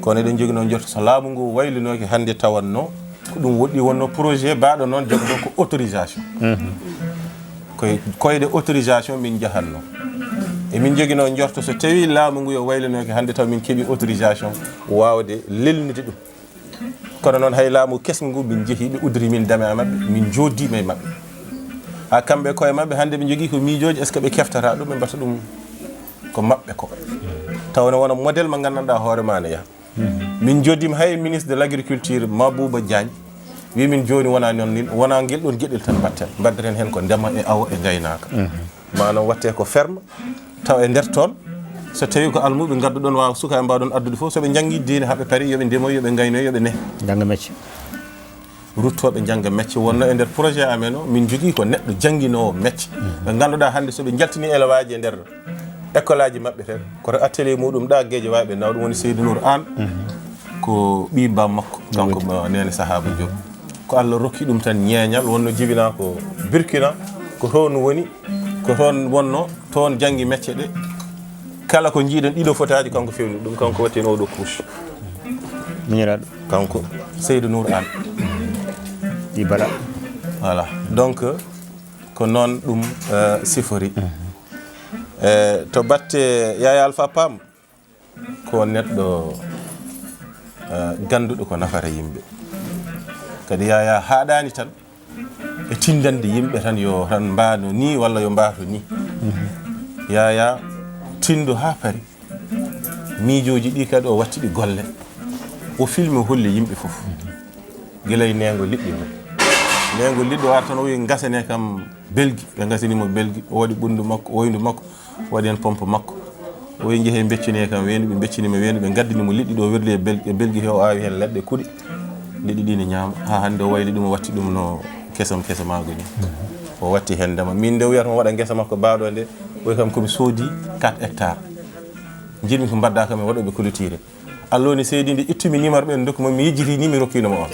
Kono eɗen joginoo njorto so laamu ngu waylinooki hannde tawatno ko ɗum woɗɗi wonno projet baaɗo noon jogno ko autorisation. Koye koyɗe autorisation min njahatno. Emin joginoo njorto so tawi laamu ngu yo waylinooki hannde taw min keɓi autorisation waawde lelnude ɗum. Kono noon hay laamu kesngu ngu min njehi ɓe uddiri min dame maɓɓe, min jooɗdiima e maɓɓe. Haa kamɓe koye maɓɓe hannde ɓe njogii ko miijooji, est-ce que ɓe keftata ɗum, ɓe mbaɗta ɗum ko maɓɓe ko. Taw ne wona modèle mo nganndanɗaa hoore ma ne yaha. Min jooɗdiima hay ministre de l'agriculture Mabouba Diagne, wi min jooni wona noon ni, wona ngel ɗon geɗel tan mbatten. Mbaddeten heen ko ndema e awo e ngaynaaka. Maanaam watte ko ferme, taw e nder toon, so tawi ko almuɓe ngadduɗon waawa sukaaɓe mbaawɗon addude fof, so ɓe njanngi diine haa ɓe pari, yo ɓe ndemoy, yo ɓe ngaynoy, yo ɓe neh. Jannga mecce. Ruttooɓe njannga mecce wonno e nder projet amen o, min njogii ko neɗɗo jannginoowo mecce. Ɓe ngannduɗaa hannde so ɓe njaltini élevage e nder école aji maɓɓe tan, koto atelier muɗum ɗa Guédiawaye ɓe nawa ɗum woni Seydou Nour Anne. Ko ɓii bam makko, kanko mo Nene Sahaba Diop. Ko Allah rokki ɗum tan ñeeñal, wonno jibina ko Burkina, ko toon woni, ko toon wonno, toon janngi mecce ɗe. Kala ko njiiɗon ɗiɗo fotaaji, kanko fewni ɗum, kanko watti heen oɗo couche. Miñiraaɗo. Kanko Seydou Nour Anne. Ɗi bala. Voilà. Donc, ko noon ɗum, eh, sifori. Eh, to batte Yaya Alpha Pam, ko neɗɗo, eh, gannduɗo ko nafata yimɓe. Kadi Yaya haaɗaani tan e tinndande yimɓe tan yo tan mbaano ni walla yo mbaato ni. Yaya tinndo haa pari. Miijooji ɗi kadi o watti ɗi golle. O filmi, o holli yimɓe fof. Gila e neengo liɗɗi mum. Neengo liɗɗi o artan o wi ngasane kam belgi. Ɓe ngasani mo belgi. O waɗi ɓunndu makko, o wayndu makko. Waɗi heen pompe makko. O wi njehe mbeccune kam weendu, ɓe mbeccini mo weendu, ɓe ngaddini mo liɗɗi ɗo werli e bel-, e belgi he o aawi heen leɗɗe kuɗi. Liɗɗi ɗi ne ñaama. Haa hannde o wayli ɗum, o watti ɗum no kesam kesamaagu ni. O watti heen ndema. Min nde wiyata mo waɗa ngesa makko baaɗo nde, o wi kam ko mi soodi quatre hectares. Njiɗmi ko mbadda kam e waɗoɓe clôture. Allah woni seedi nde ittumi numéro ɓen ndokku mo, mi yejjiti ni mi rokkino mo on.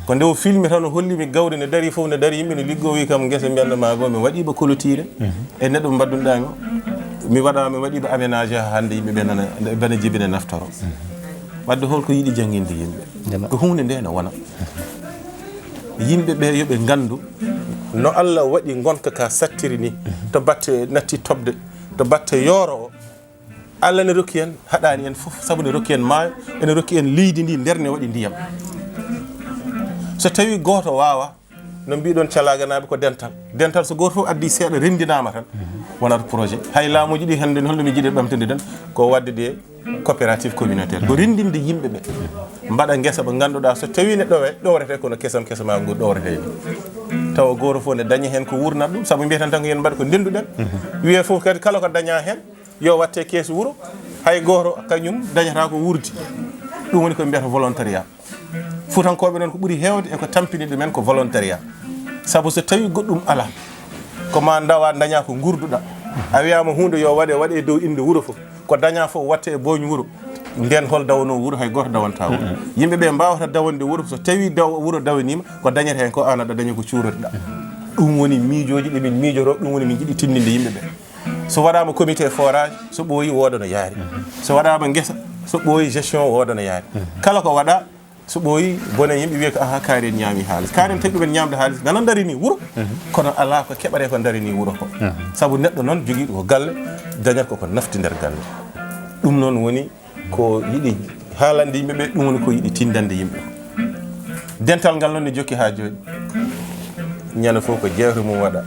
Ko nde o filmi tan o holli mi gawri ne dari fof ne dari yimɓe ne liggo wi kam ngesa mbiyannda ma goo mi waɗi ba clôture. E neɗɗo mbaddunɗa mi. Mi waɗa mi waɗi ba aménagé haa hannde yimɓe ɓe nana bana jibine naftoro. Wadde holko yiɗi jannginde yimɓe? Ndema. Ko huunde nde no wona. Yimɓe ɓe yo ɓe nganndu no Allah waɗi ngonka ka sattiri ni. To batte natti toɓde, to batte yooro o. Allah ne rokki en, haɗani en fof, sabu ne rokki en maayo, ene rokki en leydi ndi, nder ne waɗi ndiyam. So tawi gooto waawa, no mbiɗon calaganaaɓe ko dental. Dental so gooto fof addi seeɗa, renndinaama tan, wonata projet. Hay laamuuji ɗi hannde, holno mi jiɗi ɓamtude tan, ko waɗde ɗe coopérative communautaire. Ko renndinde yimɓe ɓe, mbaɗa ngesa ɓe ngannduɗaa, so tawi ne ɗowe, ɗowrete kono kesam, kesam ma ngu ɗowrete ni. Tawa gooto fof ne daña heen ko wuurnata ɗum, sabu mbiyeten tan ko yen mbaɗ ko ndennduɗen. Wiye fof kadi kala ko daña heen, yo watte keesu wuro, hay gooto kañum dañata ko wuurdi. Ɗum woni ko mbiyata volontariat. Fuutankooɓe noon ko ɓuri heewde e ko tampini ɗumen ko volontariat. Sabu so tawi goɗɗum alaa, ko ma ndawa daña ko ngurduɗa. A wiyaama huunde yo waɗe, waɗe e dow innde wuro fof. Ko daña fof watte e booñ wuro. Nden hol dawanoo wuro, hay gooto dawanta wuro. Yimɓe ɓe mbaawata dawande wuro, so tawi daw-, wuro dawaniima, ko dañata heen ko aan aɗa daña ko cuurotoɗa. Ɗum woni miijooji ɗi min miijotoo, ɗum woni min njiɗi tinndinde yimɓe ɓe. So waɗaama comité forage, so ɓooyi wooda no yaari. So waɗaama ngesa, so ɓooyi gestion wooda no yaari. Kala ko waɗa, so ɓooyi bone yimɓe wiya ko aha kaari en ñaami haalis. Kaari en tawi ɗumen ñaamde haalis, nana ndarini wuro, kono alaa ko keɓare ko ndarini wuro ko. Sabu neɗɗo noon jogiiɗo ko galle, dañata ko ko nafti nder galle. Ɗum noon woni ko yiɗi haalande yimɓe ɓe, ɗum woni ko yiɗi tinndande yimɓe. Dental ngal noon ne jokki haa jooni. Ñande fof ko jeewte mum waɗa.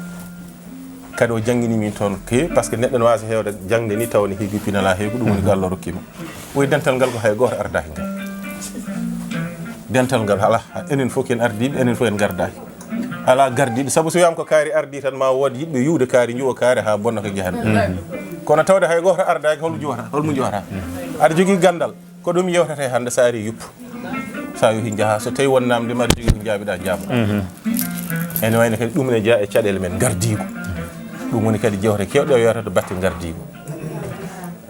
Kadi o janngini min toon ke, par ce que neɗɗo ne waawi heewde jaŋde ni taw ne heegi pinal haa heegi, ɗum woni ko Allah rokki mo. Woy dental ngal ko hay gooto ardaaki ngal. Dental ngal alaa, enen fof ken ardiiɓe, enen fof en ngardaaki. Alaa gardiiɗo, sabu so wiyaama ko kaari ardii tan ma wood yiɗɓe yuwde kaari, njuwa kaari haa bonna ko njahatmi. Kono tawde hay gooto ardaaki, holmo njuwata, holmo njuwata? Aɗa jogii ganndal, ko ɗum yewtata e hannde, so ari yuppu. So a yehi njaha, so tawi won namde ma aɗa jogii ko njaabiɗa njaaba. Ene wayno kadi ɗum ne jeyaa e caɗeele men, ngardiigu. Ɗum woni kadi jewte keewɗe o yewta to batte ngardiigu.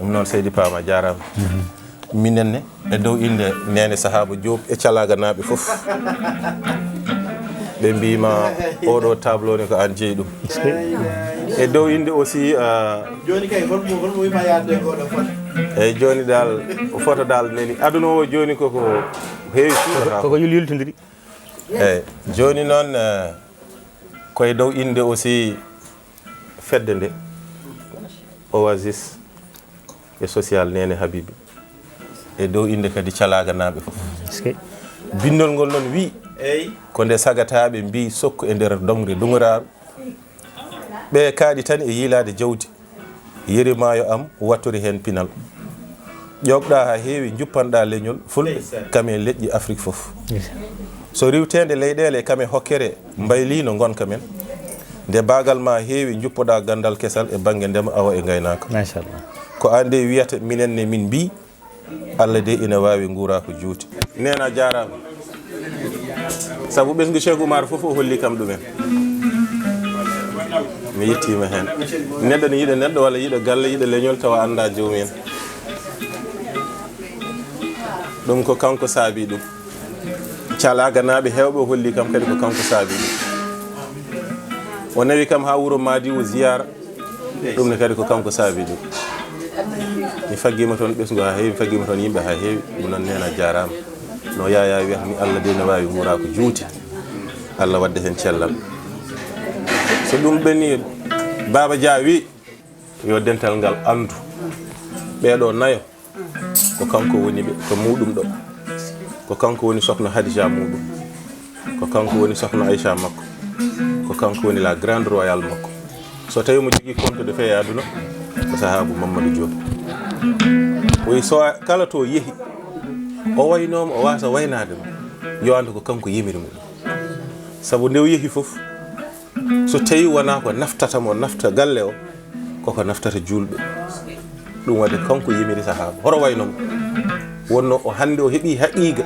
Ɗum noon seydi Paam a jaaraama. Minen ne, e dow innde Neene Sahaaba Joob e Calaaganaaɓe fof, ɓe mbiima oɗo tableau ne ko aan jeyi ɗum. E dow innde aussi, ah, jooni kay, holmo, holmo wima yaade e oɗo foto? Eyyi, jooni dal, foto dal nani. Aduna o jooni koko heewi suuɗata. Koko yul-, yultondiri. Eyyi, jooni noon, eh, koye dow innde aussi fedde nde, Oasis e social Neene Habibi. E dow innde kadi Calaaganaaɓe fof. Eskey. Binndol ngol noon wiyi, eyyi, ko nde sagataaɓe mbiyi sokku e nder doŋre duŋoraaru. Ɓe kaaɗi tan e yiilaade jawdi. Yeri maayo am, wattore heen pinal. Ƴoogɗa haa heewi, njuppanɗa leñol fulɓe, ndeysaan, kam e leƴƴi Afrik fof. Ndeysaan. So riwteende leyɗeele kam e hokkere mbayliino ngonka men. Nde baagal ma heewi, njuppoɗa ganndal kesal e bannge ndema, awo e ngaynaaka. Machallah. Ko aan de wiyata minen ne min mbii, Allah de ina waawi nguura ko juuti. Neene a jaaraama. Sabu ɓesngu Cheikh Oumar fof o holli kam ɗumen. Mi yettiima heen. Neɗɗo ne yiɗa neɗɗo walla yiɗa galle, yiɗa leñol tawa annda joomum en. Ɗum ko kanko saabi ɗum. Calaaganaaɓe heewɓe o holli kam kadi ko kanko saabi ɗum. O nawi kam haa wuro Madi o ziyaara. Ɗum ne kadi ko kanko saabi ɗum. Mi faggiima toon ɓesngu haa heewi, mi faggiima toon yimɓe haa heewi. Ɗum noon Neene a jaaraama. No Yaya wiyata ni, Allah de ne waawi nguura ko juuti. Allah wadda heen cellal. So ɗum ɓenni, Baaba Dia wi, yo dental ngal anndu. Ɓeeɗo nayo, ko kanko woni ɓe, ko muɗum ɗo. Ko kanko woni sokhna Hadija muɗum. Ko kanko woni sokhna Aïcha makko. Ko kanko woni la grande royale makko. So tawi mo jogii compte de fait e aduna, ko sahaabu Mamadou Diop. O wi so a-, kala to yehi, o waynooma, o waasa waynaade mo, yo anndu ko kanko yimiri mo. Sabu nde o yehi fof, so tawi wonaa ko naftata mo, nafta galle o, koko naftata juulɓe. Ɗum waɗde kanko yimiri sahaabu. Hoto wayno mo. Wonno o hannde o heɓi haqiiqa.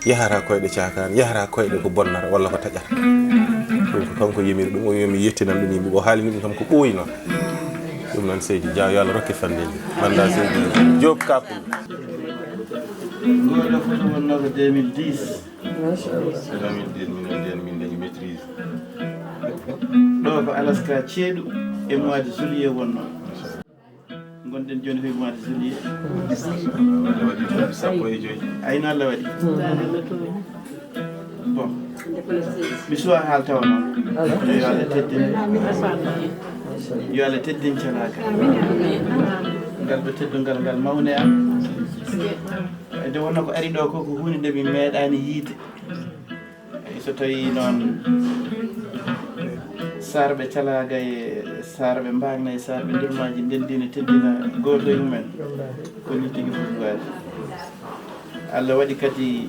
Yahata koyɗe caakaan, yahata koyɗe ko bonnata walla ko taƴata. Ɗum ko kanko yimiri ɗum, o wi mi yettinan ɗum yimɓe. O haalini ɗum kam ko ɓooyi noon. Ɗum noon seydi Dia, yo Allah rokke fandeeji. Manda seydi Diop Kapul. Ngooɗo foto wonnoo ko deux mille dix. Machallah. Deux mille dix, minen ndeen min dañi maîtrise. Ɗo ko Alaska ceeɗu e mois de juillet wonnoo. Ngonɗen jooni koye mois de juillet. Waɗi duuɓi sappo e joy. Ay, no Allah waɗi. Bon. Mi suwa haal tawa noon. Yo Allah teddin. Yo Allah teddin Calaaga. Ngal ɗo teddungal ngal mawne am. E nde wonno ko ari ɗo ko, ko huunde nde min meeɗaani yiide. Eyi, so tawii noon Saarɓe Calaaga e Saarɓe Mbaagna e Saarɓe Ndurmaaji ndenndii ne teddina gooto e mumen, ko nii tigi foti waade. Allah waɗi kadi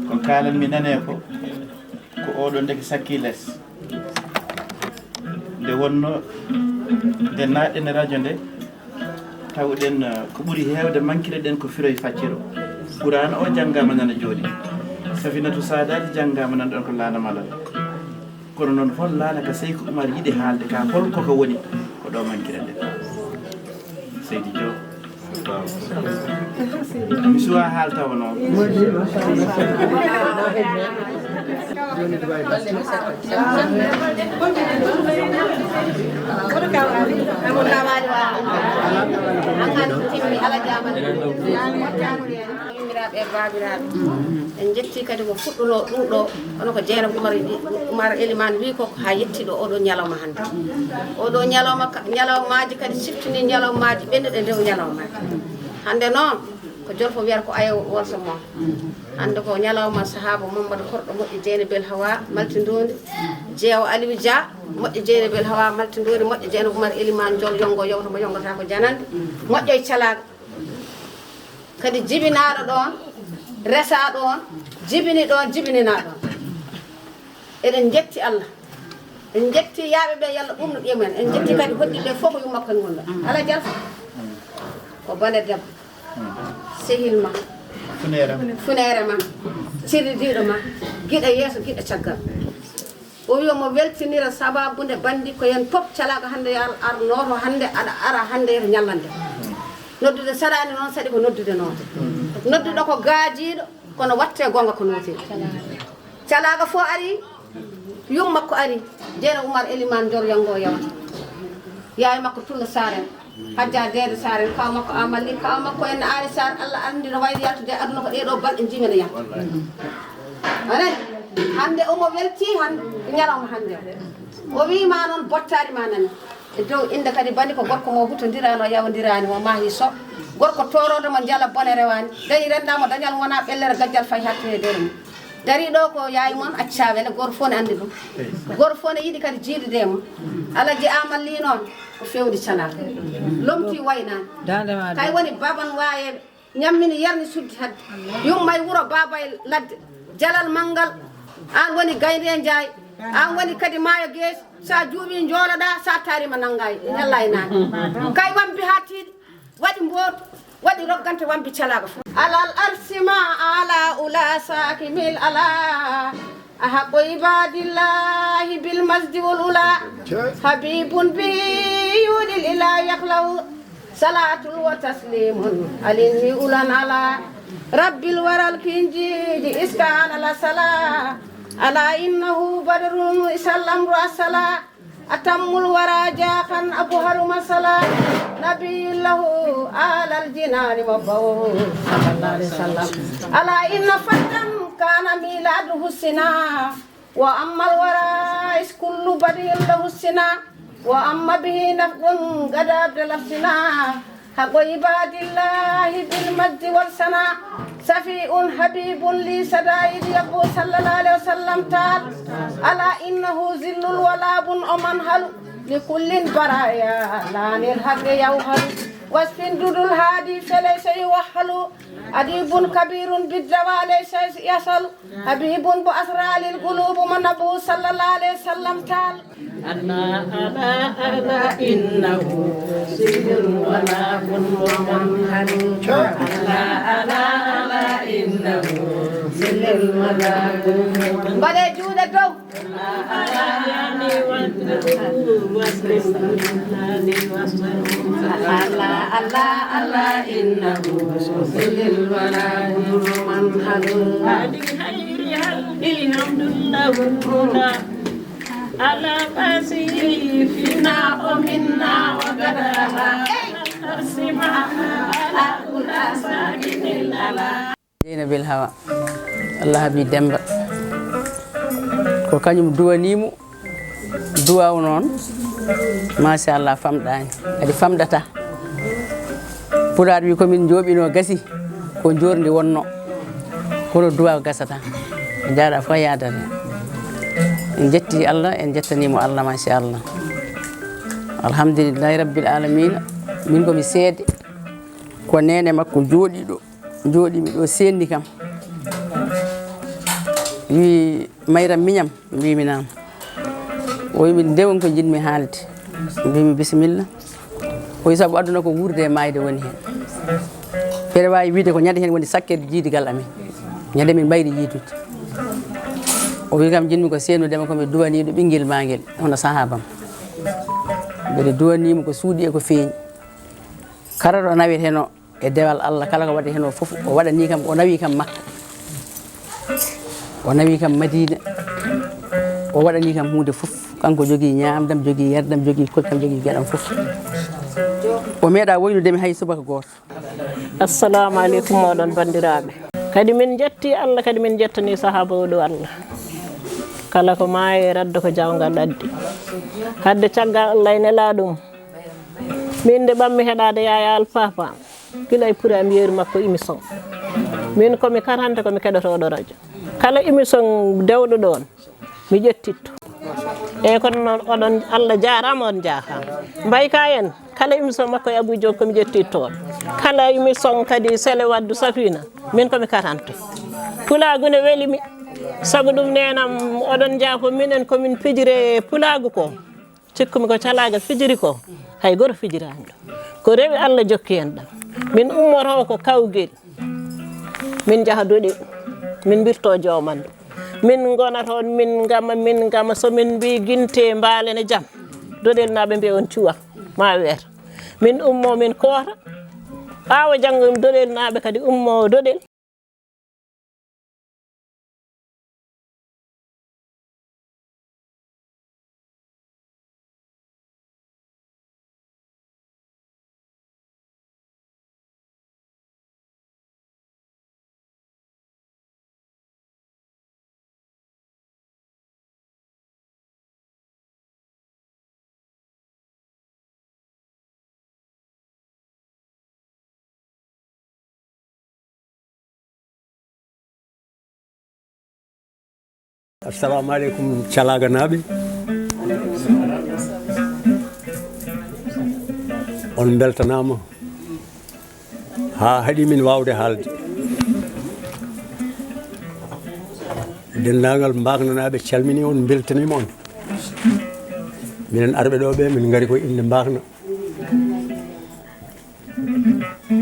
ko kaalanmi nanee ko, ko oɗo ndeke sakki les. Nde wonno, nde naatɗen e radio nde, tawɗen, eh, ko ɓuri heewde mankire ɗen ko firo e facciro. Qur'aana o janngaama nana jooɗi. Safinatu Saadaati janngaama nan ɗon ko Laana Malal. Kono noon hol laana ka Seyku Umar yiɗi haalde ka, hol koko woni? Ko ɗo mankire ɗen. Seydi Diop. Mi suwa haal tawa noon. Yummiraɓe e babiraɓe, en jetti kadi ko fuɗɗuno ɗum ɗo, kono ko Jeynaba Umar, Umar Eliman wi ko haa yetti ɗo oɗo ñalawma hannde. Oɗo ñalawma ka- ñalawmaji kadi siftini ñalawmaji ɓennuɗe nde o ñalawmaji. Hannde noon ko jolfo wiyata ko ayo wolso mo. Hannde ko ñalawma sahaba Mamadou Korɗo, moƴƴo Jeynabel Hawa, malti ndondi, jeewo Aliou Dia, moƴƴo Jeynabel Hawa, malti ndondi, moƴƴo Jeynaba Umar Eliman Jol, yongo yowta mo yongata ko janande, moƴƴo e calaga. Kadi jibinaaɗo ɗoon, resaa ɗoon, jibini ɗoon, jibinina ɗoon. Eɗen njetti Allah. En njetti yaaɓe ɓe, Yalla ɓurnu ƴeemen. En njetti kadi hoɗdiiɓe ɓe fof ko yumma ko en ngonno. Alaa jalfa. Ko bane debbo. Sehil ma. Funeere ma. Funeere ma. Cirridiiɗo ma. Giɗo yeeso, giɗo caggal. O wi omo weltinira sababude bandi ko en pop calaaka hannde yo ar, ar nooto hannde, aɗa ara hannde yeto ñallande. Noddude saɗaani noon, saɗi ko noddude nooto. Nodduɗo ko gaajiiɗo, kono watte goonga ko nootiri. Calaaka fof ari, yum makko ari, Jeena Umar Eliman Jor Yango yawta. Yaay makko Tulla Saaren. Hajja Deede Saar en, kaw makko Amal Ly, kaw makko en Aali Saar, Allah anndi no wayri yaltude e aduna ko ɗee ɗoo balɗe njiimi no yalta. A nani? Hannde omo weltii hannde, ñalawma hannde o. O wii ma noon bottaari ma nani. E dow innde kadi bandi ko gorko mo hutondirano, yawondiraani mo, maahi so. Gorko tooroodo mo njala bone rewaani. Dañi rennda mo dañal wona ɓellere gajjal fay hattine doole mum. Darii ɗoo ko yaay mon accaa wele, gooto fof ne anndi ɗum. Gooto fof ne yiɗi kadi jiidude e mum. Alaji Amal Ly noon ko feewde calaaka. Lomtii waynaani. Daande ma kay woni baban waayeeɓe. Ñammini yarni suddi hadde. Yummay wuro baabay ladde. Jalal manngal. Aan woni Gaynde Njaay. Aan woni kadi Maayo Geeci. Sa juuɓii njooloɗaa, sa taariima nanngaay. Ñallaay naani. Kay wambi haa tiiɗi. Waɗi mbootu, waɗi roggante wambi calaaga fof. Alal arsi ma ala ula sakimil ala. Ahaqqu ibadillahi bil masdi wal ula. Habibun bihi yudil ila yakhlau. Salatun wa taslimun alinni ulan ala. Rabbil waral kinjiji iskana la sala. Ala innahu badrun isallam rasala. Atammul wara jaakan abu haruma sala. Nabiyullahu alal jinani mabbawo. Sallallahu alaihi wasallam. Ala inna fatan kana miladu husina. Wa ammal wara is kullu badin lahu sina. Wa amma bihi nafdun gada abda lafsina. Haqqu ibadillahi bil majdi wal sana. Safi'un habibun li sadaid yabbu sallallahu alaihi wasallam taal. Ala innahu zillul walabun oman halu. Li kullin baraya lanil haqqi yawhalu. Wasfin dudul hadi falaysa yuwahhalu. Adibun kabirun biddawa laysa yasalu. Habibun bu asralil qulubu manabu sallallahu alaihi wasallam taal. Ala, ala, ala, innahu sirrun wala kun wa manhalu. Ala, ala, ala, innahu sirrun wala kun wa manhalu. Mbaɗe juuɗe dow. Ala, ala, ala, innahu sirrun wala kun wa manhalu. Ala basi fina o minna wa gadala. Arsima ala kula sakinin ala. Jeynabel Hawa, Allah habi Demba. Ko kañum duwaniimo duwaaw noon, machallah, famɗaani. Kadi famɗata. Pulaar wi ko min njooɓinoo gasi, ko njoorndi wonnoo. Kono duwaaw gasata. Ko jaaɗa fof yaadata. En njetti Allah, en njettaniimo Allah, machallah. Alhamdulillahi rabbil alamina. Min ko mi seede. Ko neene makko jooɗiiɗo. Jooɗiimi ɗo, seenni kam. Wi, "Mayram miñam?" Mbimi, "Naam." O wi, "Min ndewon ko njiɗmi haalde." Mbimi, "Bisimilla." O wi, "Sabu aduna ko wuurde e maayde woni heen. Mbeɗa waawi wiyde ko ñande heen woni sakkere jiidigal amen. Ñande min mbayri yiidude." O wi, "Kam njiɗmi ko seennude ma ko mi duwaniiɗo ɓinngel maa ngel, hono sahaabam." Mbeɗa duwaniimo ko suuɗi e ko feeñi. Kala ɗo naweteno e dewal Allah, kala ko waɗi heen o fof, o waɗanii kam, o nawii kam Makka. O nawi kam Madiina, o waɗani kam huunde fof. Kanko jogii ñaamdam, jogii yardam, jogii koɗkam, jogii geɗam fof. O meeɗaa woynude mi hay subaka gooto. Assalamu aleykum, oɗon banndiraaɓe. Kadi min njetti Allah, kadi min njettani sahaaba oɗo Allah. Kala ko maayi e raddo ko jaawngal addi. Hadde caggal Allah e nelaaɗo mum. Min nde ɓammi heɗaade Yaaya Alfaafa, gila e puri am yeru makko émission. Min ko mi karanta, ko mi keɗotooɗo rajo. Kala émission dewɗo ɗoon, mi ƴettitto. Eeyi, kono noon oɗon, Allah jaaraama, on njaafaama. Mbayka en, kala émission makko e Abou Diop ko mi ƴettitto on. Kala émission kadi Sele Waddu Safina, min ko mi karanta. Pulaagu ne weli mi, sabu ɗum neenam oɗon njaafo minen ko min pijire pulaagu ko. Cikkumi ko calaagal fijiri ko, hay gooto fijiraani ɗum. Ko rewi Allah jokki en ɗam. Min ummoto ko kawgel, min njaha doɗel, min mbirto joomanɗo. Min ngona toon, min ngama, min ngama, so min mbii ginte mbaale ne jam, doɗelnaaɓe mbiya on cuwa, ma weer. Min ummo, min koota, ɓaawo janngo doɗelnaaɓe kadi ummo doɗel. Assalamu aleykum, Calaaganaaɓe. On mbeltanaama haa haɗi min waawde haalde. Denndaangal Mbaaknanaaɓe calminii on, mbeltaniima on. Minen arɓe ɗo ɓe, min ngari ko innde Mbaakna.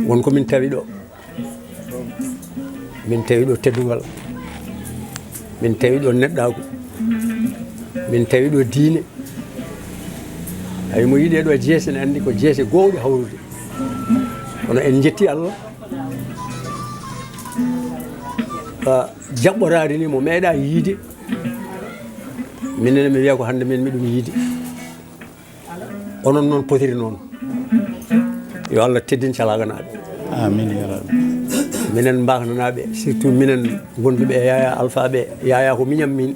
Won ko min tawi ɗo. Min tawi ɗo teddungal. Min tawi ɗo neɗɗaagu. Min tawi ɗo diine. Hay mo yiɗi ɗo jeese ne anndi ko jeese goowɗe hawrude. Kono en njetti Allah. Ah, jaɓɓoraade ni mo meeɗa yiide. Minen mi wiya ko hannde min miɗum yiide. Onon noon potiri noon. Yo Allah teddin Calaaganaaɓe. Amin ya rabbi. Minen Mbaaknanaaɓe, surtout minen wonduɓe e Yaaya Alfaaɓe, Yaaya ko miñam min.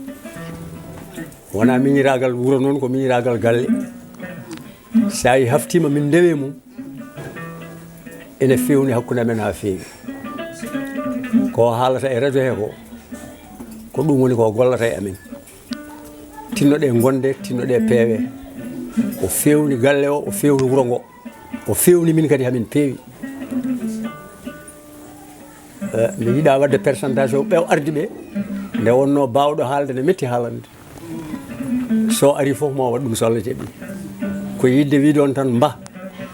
Wonaa miñiraagal wuro noon, ko miñiraagal galle. So a yi haftiima min ndewe mum, ene feewni hakkunde amen haa feewi. Ko haalata e radio he ko, ko ɗum woni ko gollata e amen. Tinnoɗe gonde, tinnoɗe peewe. O feewni galle o, o feewni wuro ngo. O feewni min kadi hamin peewi. Eh, mi yiɗa waɗde présentation ɓe o ardi ɓe. Nde wonno baawɗo haalde ne metti haalande. So ari fof mo waɗ ɗum so Allah jaɓi. Ko yidde wiide on tan mba,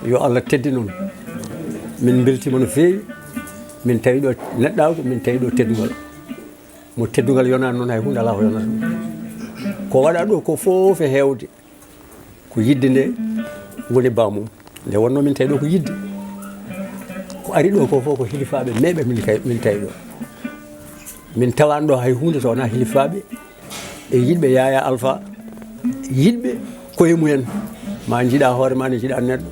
yo Allah teddin on. Min mbeltima no feewi. Min tawi ɗo neɗɗaagu, min tawi ɗo teddungal. Mo teddungal yonani noon hay hunde alaa ko yonata ɗum. Ko waɗa ɗo ko fof e heewde. Ko yidde nde woni bamum. Nde wonno min tawi ɗo ko yidde. Ko ari ɗo ko fof ko hilifaaɓe meeɓe min kay, min tawi ɗo. Min tawani ɗo hay hunde so wonaa hilifaaɓe e yiɗɓe Yaaya Alfa, yiɗɓe koye mumen. Ma njiɗa hoore ma, ne njiɗa neɗɗo.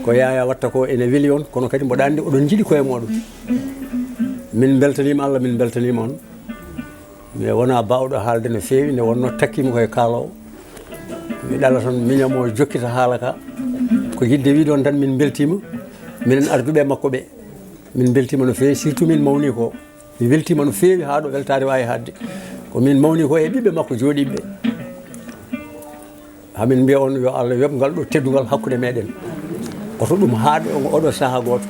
Ko Yaaya watta ko ene weli on, kono kadi mboɗa anndi oɗon njiɗi koye moɗon. Min mbeltaniima Allah, min mbeltaniima on. Mi wona baawɗo haalde no feewi, nde wonno takkiimi koye kaalowo. Mi ɗala tan miñam o jokkita haala ka. Ko yidde wiide on tan min mbeltiima. Minen arduɓe e makko ɓe. Min mbeltiima no feewi, surtout min mawni ko. Mi weltiima no feewi haa ɗo weltaare waawi haɗde. Ko min mawni ko e ɓiɓɓe makko jooɗiiɓe. Hamin mbiya on yo Allah yoɓ ngal ɗo teddungal hakkunde meɗen. Oto ɗum haaɗ e oɗo saha gooto.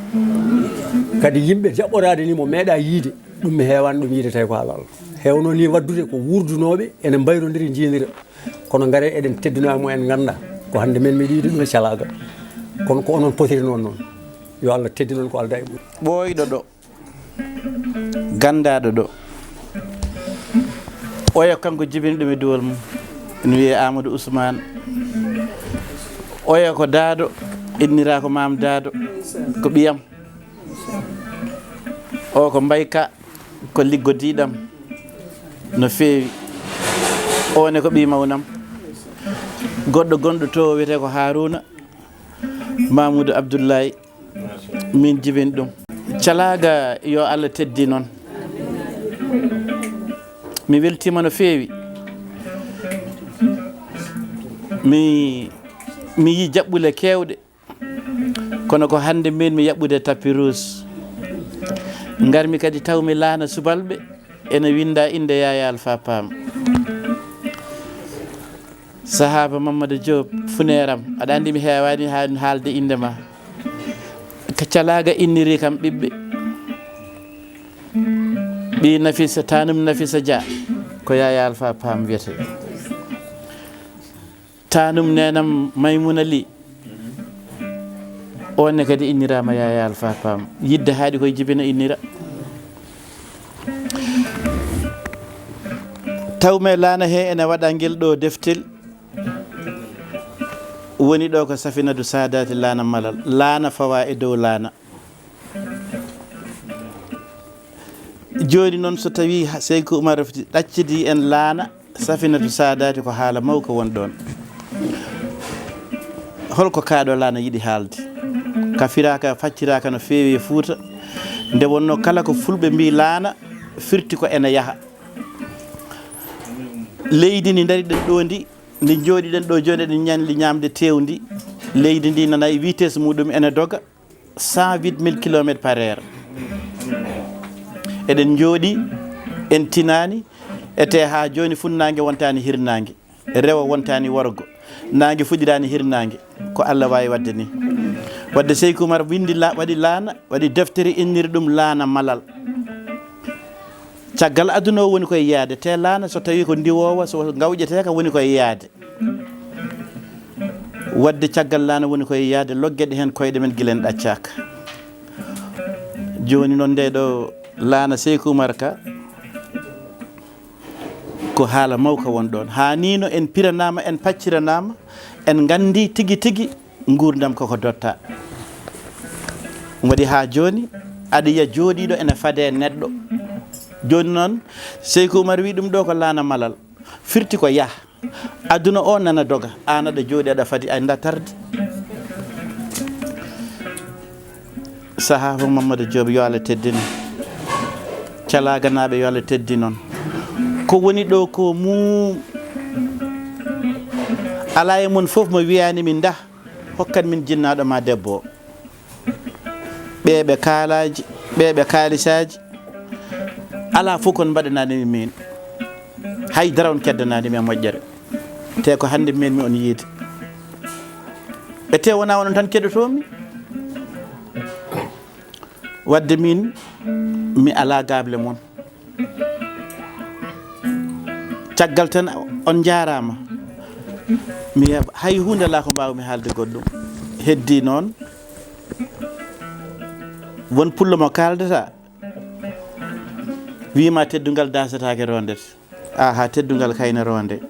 Kadi yimɓe jaɓɓoraade ni mo meeɗa yiide, ɗum mi heewaani ɗum yiide tawi ko haala Allah. Heewno ni waɗdude ko wuurdunooɓe ene mbayrodiri njiidira. Kono ngare eɗen teddunaa mo en ngannda ko hannde men miɗo yiide ɗum e calaagal. Kono ko onon potiri noon noon. Yo Allah teddin on ko alda e ɓuri. Ɓooyɗo ɗo. Ganndaaɗo ɗo. Oya kanko jibini ɗum e duwol mum. Ene wiyee Amadou Ousmane. Oya ko Daado, inniraa ko Maam Daado, ko ɓiyam. O ko Mbayka, Ko liggodiiɗam no feewi. O ne ko ɓii mawnam. Goɗɗo gonɗo to wiyetee ko Haaruna Mamudu Abdullahi. Min jibin ɗum. Calaaga yo Allah teddi noon. Mi weltiima no feewi. Mi, mi yi jaɓɓule keewɗe. Kono ko hannde min mi yaɓɓude tapis rouge. Ngarmi kadi tawmi laana subalɓe ene winnda innde Yaya Alpha Pam. Sahaaba Mamadou Diop, funeeram, aɗa anndi mi heewaani haa haalde innde ma. Ka calaaga inniri kam ɓiɓɓe. Ɓii Nafisa, tanum Nafisa Dia, ko Yaya Alpha Pam wiyetee. Tanum neenam Maymuna Li, oon ne kadi inniraama Yaya Alpha Pam. Yidde haaɗi koye jibina innira. Tawmi laana he ene waɗa ngel ɗo deftel. Woni ɗo ko Safinatu Saadaati Laana Malal. Laana fawa e dow laana. Jooni noon, so tawii ha-, Seyku Umar Fuuti ɗaccidi en laana, Safinatu Saadaati ko haala mawka won ɗoon. Holko kaaɗo laana yiɗi haalde? Ka firaaka, facciraaka no feewi e Fuuta. Nde wonnoo kala ko Fulɓe mbii laana, firti ko ene yaha. Leydi ndi ndariɗen ɗo ndi, ndi njooɗiɗen ɗo jooni, eɗen ñalli ñaamde teewndi. Leydi ndi nana e vitesse muɗum ene doga. Cent huit mille kilomètres par heure. Eɗen njooɗi, en tinaani, ete haa jooni funnaange wontaani hirnaange, rewo wontaani worgo, naange fuɗiraani hirnaange. Ko Allah waawi waɗde ni. Waɗde Seyku Umar winndi la-, waɗi laana, waɗi deftere inniri ɗum Laana Malal. Caggal aduna o woni koye yaade, te laana so tawi ko ndiwoowa, so ngawƴeteeka woni koye yaade. Waɗde caggal laana woni koye yaade, loggeɗe heen koyɗe men gila en ɗaccaaka. Jooni noon nde ɗo laana Seyku Umar ka, ko haala mawka won ɗoon. Haaniino en piranaama, en pacciranaama, en nganndi tigi tigi nguurndam koko dotta. Ɗum waɗi haa jooni, aɗa yiya jooɗiiɗo ene fadee neɗɗo. Jooni noon, Seyku Umar wi ɗum ɗo ko Laana Malal. Firti ko yah. Aduna o nana doga. Aan aɗa jooɗi, aɗa fadi, a anndaa tarde. Sahaaba Mamadou Diop, yo Allah teddin. Calaaganaaɓe, yo Allah teddin on. Ko woni ɗo ko mum, alaa e mon fof mo wiyaani min, "Ndah, hokkan min jinnaaɗo ma debbo o." Ɓee ɓe kaalaaji, ɓee ɓe kaalisaaji. Alaa fof kon mbaɗanaani mi min. Hay dara on keddanaani mi e moƴƴere. Te ko hannde min mi on yiide. E te wonaa onon tan keɗotoomi. Waɗde min, mi alaa gaable mon. Caggal tan, on njaaraama. Mi heɓa hay huunde alaa ko mbaawmi haalde goɗɗum. Heddii noon, won pullo mo kaaldata, wiima teddungal daasetaake roondete. Aha, teddungal kayne roonde.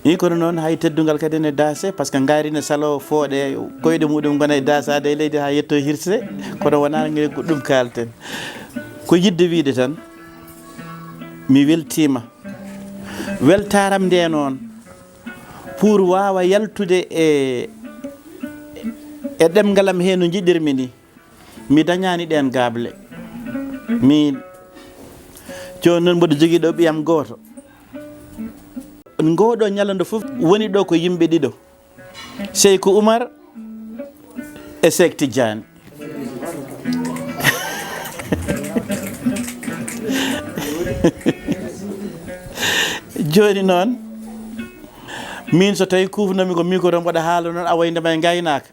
Ii, kono noon hay teddungal kadi ne daase, par ce que ngaari ne saloo fooɗe, koyɗe muɗum ngona e daasaade e leydi haa yetto hirse, kono wonaa nge ko ɗum kaalten. Ko yiɗde wiide tan, mi weltiima. Weltaaram nde noon, pour waawa yaltude e, e ɗemngal am hee no njiɗirmi ni. Mi dañaani ɗeen gaable. Min, jooni noon mboɗo jogii ɗo ɓiyam gooto. Ngooɗoo ñalawma fof woni ɗo ko yimɓe ɗiɗo, Seyku Umar e Seek Tijjaani. Jooni noon, min so tawii kuufnoomi ko micro, mboɗo haala noon, a waynde ma e ngaynaaka.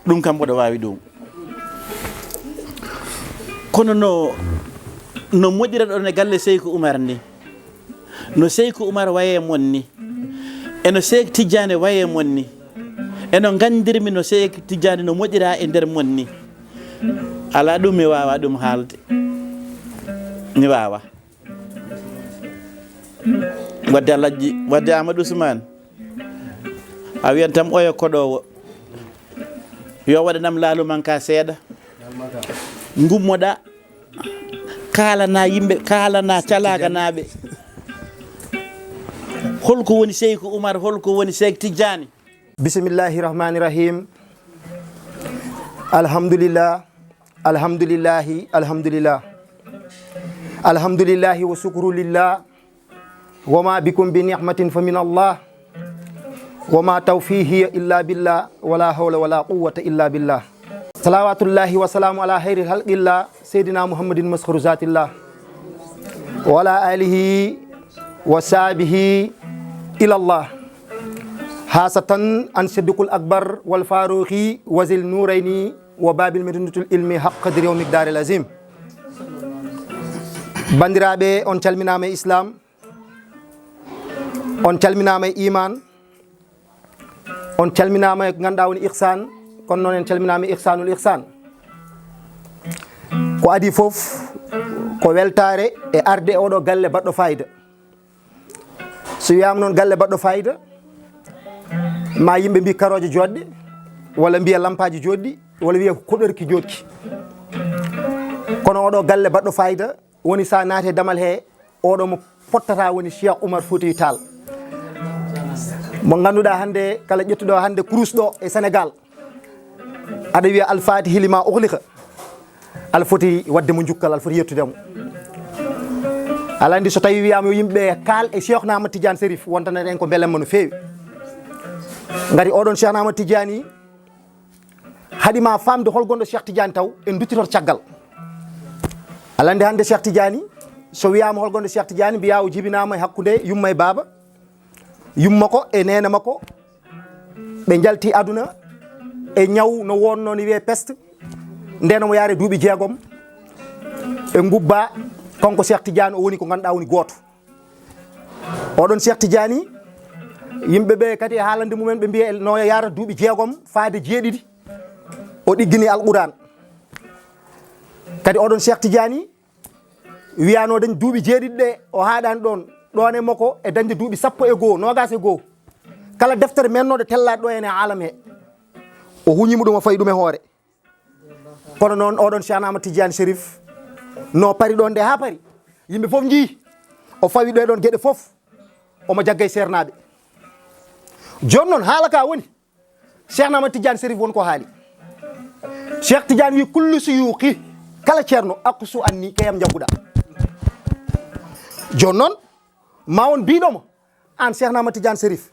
Ɗum kam mboɗo waawi ɗum. Kono no, no moƴƴira ɗon e galle Seyku Umar ni, no Seyku Umar wayee mon ni, e no Seyk Tijjaani wayee mon ni, e no nganndirmi no Seyk Tijjaani no moƴƴira e nder mon ni, alaa ɗum mi waawaa ɗum haalde. Mi waawaa. Wadde Alhaji, wadde Amadou Ousmane, a wiyan tan oya koɗoowo, yo waɗanam laalu manka seeɗa. Ngummoɗaa, Kaalana yimɓe, kaalana Calaaganaaɓe. Holko woni Seyku Umar, holko woni Seyk Tijjaani? Bisimillahi rahmani rahim. Alhamdulillah, alhamdulillahi, alhamdulillah. Alhamdulillahi wa sukru lillah. Wa ma bikum bi ni'matin fa min Allah. Wa ma tawfiqi illa billah. Wa la hawla wa la quwwata illa billah. Salawatullahi wa salamu ala khairil khalqillah, Sayyidina Muhammadin maskharu zatillah. Wa ala alihi wa sahbihi ila Allah. Hasatan an Siddiqul Akbar wal Faruqi wa Zil Nurayni wa Babil Madinatul Ilmi haqq qadri wa miqdaril azim. Bandiraɓe, on calminama e Islam, on calminama e iman, on calminama e ko ganduɗa woni ihsan, kono noon en calminama e ihsanul ihsan. Ko adi fof ko weltare e arde e oɗo galle baɗɗo fayida. So wiyama noon galle baɗɗo fayida, ma yimɓe mbi karoje joɗɗe, walla mbiya lampaji joɗɗi, walla wiya koɗorki joɗki. Kono oɗo galle baɗɗo fayida woni sa naate damal he, oɗo mo fottata woni Cheikh Oumar Foutiyou Tall. Mo ganduɗa hande kala ƴettuɗo hande kurus ɗo e Sénégal, aɗa wiya Al Fatihi lima ughliqa, aɗa foti wadde mo njukkal, aɗa foti yettude mo. Aɗa andi so tawi wiyama yo yimɓe kaal e Cheikh Ahmad Tidiane Serif, wontanat en ko belemma no fewi. Ngati oɗon Cheikh Ahmad Tidiane haɗima famde hol gonɗo Cheikh Tidiane taw en duttitor caggal. Aɗa andi hande Cheikh Tidiane, so wiyama hol gonɗo Cheikh Tidiane, mbiya o jibinama e hakkude yumma e baaba, yumma ko e nene makko, ɓe njalti aduna e ñaw no wonno ni wiye peste. Nden omo yaare duuɓi jeegom, ɓe ngubba, kanko Cheikh Tidiane o woni ko ganduɗa woni gooto. Oɗon Cheikh Tidiane, yimɓe ɓe kadi e haalande mumen ɓe mbiya no yaara duuɓi jeegom faade jeeɗiɗi, o ɗiggini Alquran. Kadi oɗon Cheikh Tidiane wiyano dañ duuɓi jeeɗiɗi ɗe o haaɗani ɗon, ɗon e makko e dañde duuɓi sappo e goo, nogas e goo. Kala deftere mennoɗo tellaɗo ɗo ene aalam he, o huñima ɗum, o fawi ɗum e hoore. Kono noon oɗon Cheikh Ahmad Tidiane Chérif no pari ɗon nde ha pari. Yimɓe fof njii o fawi ɗe ɗon geɗe fof, omo jagga e seernaaɓe. Jooni noon haala ka woni, Cheikh Ahmad Tidiane Chérif won ko haali. Cheikh Tidiane wi kullu suyuuki, kala ceerno, aksu anni, keyam jagguɗa. Jooni noon ma won biɗomo, an Cheikh Ahmad Tidiane Chérif,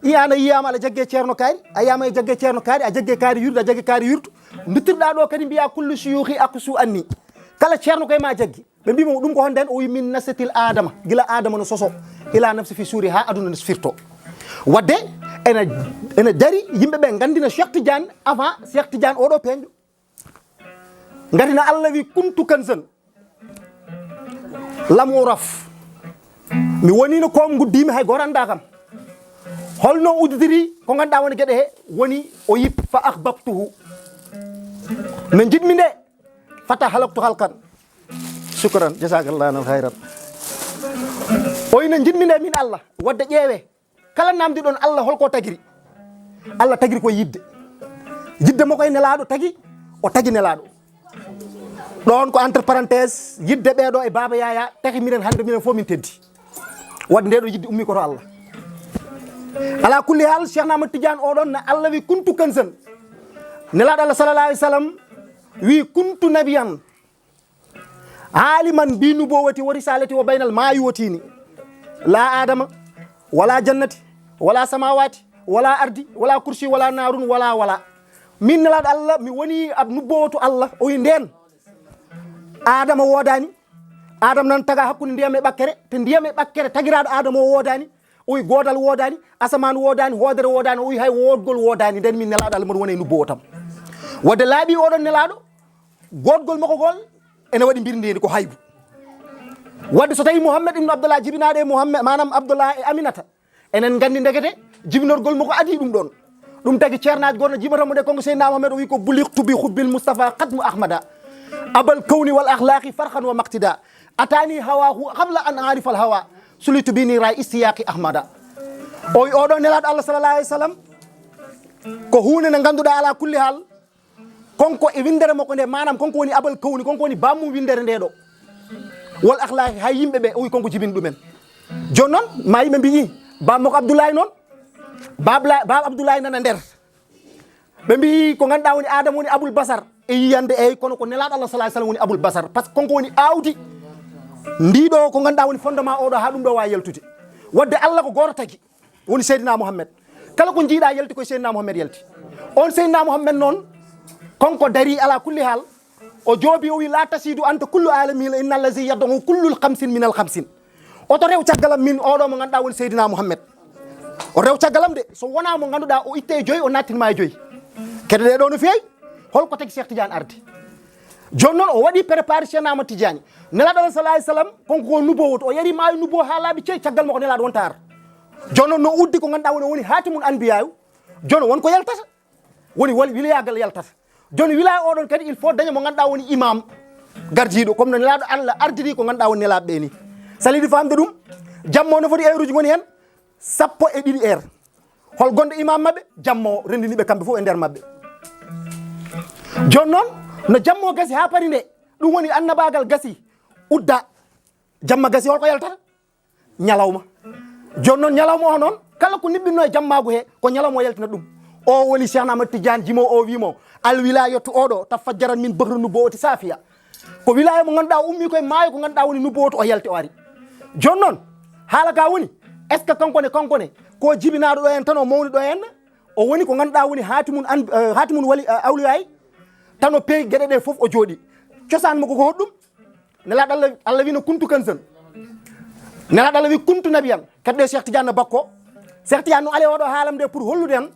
i an a yiyama aɗa jagge ceerno kaari, a yiyama e jagge ceerno kaari, a jagge kaari yurdu, a jagge kaari yurdu. Duttirɗa ɗo kadi mbiya kullu suyuuki aksu anni. Kala ceerno koye ma jaggi. Ɓe mbimo ɗum ko honde en? O wi min nasatil Adama, gila Adama no soso, ila nafsi fi suuri, ha aduna no firto. Wadde ene, ene dari yimɓe ɓe gandina Cheikh Tidiane avant Cheikh Tidiane oɗo peeñɗo. Ngati no Allah wi kuntu kanzan lam uraf. Mi wonino koom guddimi hay goto anda kam. Holno uditiri ko ganduɗa woni gueɗe he woni o yip fa ahbabtuhu. No jiɗmi nde fata halaktu halkan. Shukran, jazakallahu khairan. O wi no jiɗmi nde min Allah, wadde ƴeewe. Kala namdi ɗon Allah holko tagiri? Allah tagiri ko yidde. Yidde mo koye nelaɗo tagi, o tagi nelaɗo. Ɗon ko entre parenthèse, yidde ɓeɗo e Baba Yaya, tagi minen hande minen fof min teddi. Wadde nde ɗo yidde ummi ko to Allah. Ala kulli hal, Cheikh Ahmad Tidiane oɗon na Allah wi kuntu kanzan. Nelaɗo Allah sallallahu alaihi wasallam wi kuntu nabiyan. Aliman bi nubuwati wa risalati wa baynal mayi watini. La Adama, wala jannati, wala samawati, wala ardi, wala kursi, wala narun, wala, wala. Min nelaɗo Allah, mi woni ab nubuwatu Allah, o wi nden. Adama wodani, Adama nan taga hakkunde ndiyam e ɓakkere, te ndiyam e ɓakkere tagiraɗo Adama o wodani, o wi godal wodani, asaman wodani, hodere wodani, o wi hay wodgol wodani, nden min nelaɗo Allah mboɗo wona e nubuwatam. Wadde laaɓi oɗon nelaɗo, goɗgol makko gol ene waɗi mbirndedi ko haybu. Wadde so tawi Mouhammad ibn Abdallah jibinaɗo e Mouhammad, manam Abdallah e Aminata, enen gandi ndekete jibinorgol makko adi ɗum ɗon. Ɗum tagi ceernaji goto no jibata mo nde konko Seydina Mouhammad o wi ko buliqtu bi hubbil Mustafa qadmu Ahmada. Abal kawni wal akhlaqi farhan wa maqtida. Atani hawahu qabla an arifa al hawa. Sulitu bini ray istiyaqi Ahmada. O wi oɗo nelaɗo Allah sallallahu alaihi wasallam ko hunde nde ganduɗa ala kulli hal. Konko e windere makko nde, manam konko woni abal kawni, konko woni bammum windere nde ɗo. Wal akhlaqi, hay yimɓe ɓe, o wi konko jibini ɗumen. Jooni noon, ma yimɓe mbiyi, Baaba makko Abdullahi noon, Baaba La-, Baaba Abdullahi nana nder. Ɓe mbiyi ko ngannduɗaa woni Adama woni Abul Basar. E yiyande, eyi, kono ko Nelaaɗo Allah sallallahu alayhi wasallam woni Abul Basar. Par ce que konko woni aawdi ndiɗo ko ngannduɗaa woni fondement oɗo haa ɗum ɗo waawi yaltude. Wadde Allah ko gooto tagi, woni Seydina Muhammad. Kala ko njiiɗaa yalti, koye Seydina Muhammad yalti. On Seydina Muhammad noon, konko darii ala kulli haal, o joobi, o wi, "La tasidu anta kullu alamina, inna allazi yad'u kullul khamsin minal khamsin." Oto rew caggalam min, oɗo mo ngannduɗaa woni Seydina Muhammad. O rew caggalam de, so wonaa mo ngannduɗaa o itte e joyi, o nattin ma e joyi. Keɗoɗe ɗo no feewi, holko tagi Cheikh Tidiane arde? Jooni noon o waɗi préparé Cheikh Ahmad Tidiane. Nelaaɗo Allah sallallahu alayhi wasallam, konko ko nubuwatu, o yari maayo nubuwa haa laaɓi cey, caggal makko Nelaaɗo wonta ar. Jooni noon no uddi ko ngannduɗaa woni, woni hatimun anbiyaayu. Jooni won ko yaltata. Woni wal-, wilayaagal yaltata. Jooni wilaya oɗon kadi, il faut daña mo ngannduɗaa woni imam gardiiɗo, comme no Nelaaɗo Allah ardiri ko ngannduɗaa woni nelaaɓe ɓe ni. Saliidi faamde ɗum, jammo no foti heure uji ngoni heen sappo e ɗiɗi heure. Hol gonɗo imam maɓɓe? Jammo renndini ɓe kamɓe fof e nder maɓɓe. Jooni noon, no jammo gasi haa pari nde, ɗum woni annabaagal gasi, udda. Jamma gasi, hol ko yaltata? Ñalawma. Jooni noon, ñalawma o noon, kala ko niɓɓinno e jammaagu he, ko ñalawma o yaltina ɗum. O woni Cheikh Ahmad Tidiane, jimo o wiimo, "Al wilayatu oɗo, tafajjarat min bahri nubuwwati safiya." Ko wilaya mo ngannduɗaa o ummi koye maayo ko ngannduɗaa woni nubuwwatu, o yalti, o ari. Jooni noon, haala ka woni, est-ce que kanko ne, kanko ne, ko jibinaaɗo ɗo en tan, o mawni ɗo en, o woni ko ngannduɗaa woni hatimun an-, eh, hatimun wali, eh, awliyaay, tan o peewi geɗe ɗe fof, o jooɗi. Cosaan makko ko hoɗɗum? Nelaaɗo Allah, Allah wi no kuntu kanzan. Nelaaɗo Allah wi kuntu nabiyan. Kadi ɗo Cheikh Tidiane no bakko. Cheikh Tidiane no ale oɗo haalam nde pour hollude en.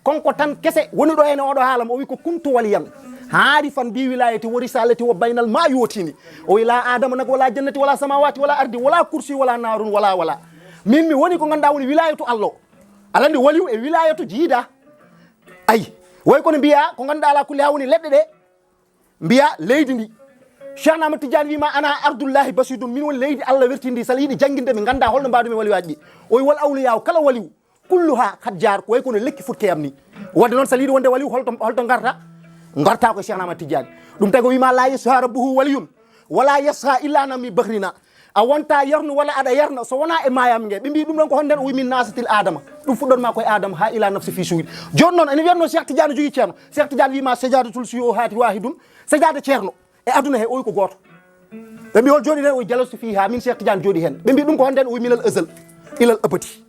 Konko tan kese woni ɗo ene oɗo haalam. O wi ko kuntu waliyan. Haarifan bi wilayati wa risalati wa baynal ma yotini. O wi la Adama nak wala jannati wala samawati wala ardi wala kursi wala narun wala wala. Min mi woni ko ngannduɗaa woni wilayatu Allah. Aɗa anndi waliyu e wilayatu jiida. Ayi, way kono mbiya ko ngannduɗaa ala kulli haa woni leɗɗe ɗe. Mbiya leydi ndi. Cheikh Ahmad Tidiane wiima, "Ana ardullahi basidun, min woni leydi Allah wertindi, sala yiɗi jannginde mi, ngannda holno mbaɗumi waliwaaji ɗi." O wi, "Wal awliya, kala waliw, kulluha khat jaar, ko way kono lekki futkeyam ni." Wadde noon, sala yiɗi wonde waliw, holto, holto ngarta? Ngarta ko Cheikh Ahmad Tidiane. Ɗum tawi ko wiima, "La yasha rabbuhu waliyun, wala yasha illa nami bahrina." A wonta yarnu walla aɗa yarna so wonaa e maayam nge. Ɓe mbii ɗum ɗon ko honɗen? O wi min nasatil Adama. Ɗum fuɗɗorma koye Adama haa ila nafsi fi suuri. Jooni noon ene wiyatno Cheikh Tidiane jogii ceerno. Cheikh Tidiane wiima sajadatul suyuhaati wahidun. Sajada ceerno e aduna he o wi ko gooto. Ɓe mbii hol jooɗi nden? O wi jalastu fii haa min Cheikh Tidiane jooɗi heen. Ɓe mbii ɗum ko honɗen? O wi minal azal ilal abadi.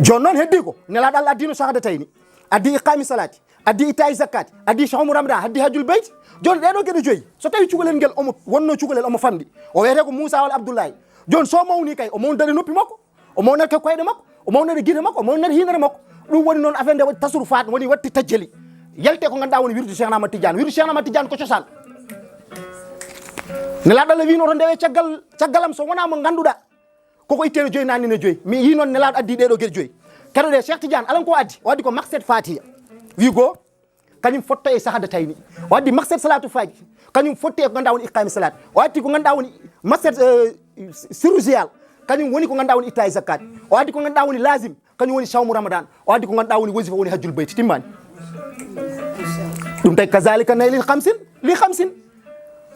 Jooni noon heddii ko Nelaaɗo Allah addino shahadatayni. Addi iqaami salaati. Addi ittaayi zakkaati, addi sawmu ramadan, addi hajjul beyti. Jooni ɗee ɗoo geɗe joyi, so tawii cukalel ngel omo wonnoo cukalel omo famɗi, o wiyetee ko Muusaa walla Abdullaahi. Jooni so mawnii kay, o mawndat e noppi makko, o mawndat e koyɗe makko, o mawndat e gite makko, o mawndat e hiinere makko. Ɗum woni noon affaire nde waɗi tasrufaat, woni waɗti tajjeli. Yaltee ko ngannduɗaa woni wirdu Cheikh Ahmad Tidiane. Wirdu Cheikh Ahmad Tidiane ko cosaan. Nelaaɗo Allah wiino to ndewe caggal, caggalam so wonaa mo ngannduɗaa. Koko ittee no joyi, naanni no joyi. Mi yii noon Nelaaɗo addi ɗee ɗoo geɗe joyi. Keɗoɗee Cheikh Tidiane, alan ko addi? O addi ko makset Fatiha. Wi goo, kañum fotto e sahadatayni. O addi makset salatu fati. Kañum fotti e ko ngannduɗaa woni iqaami salat. O addi ko ngannduɗaa woni makset, eh, sirru ziyal. Kañum woni ko ngannduɗaa woni ittaayi zakat. O addi ko ngannduɗaa woni lazim. Kañum woni sawmu ramadan. O addi ko ngannduɗaa woni wasifa, woni hajjul bayti. Timmaani. Ɗum tawi kazalika naylil khamsin li khamsin.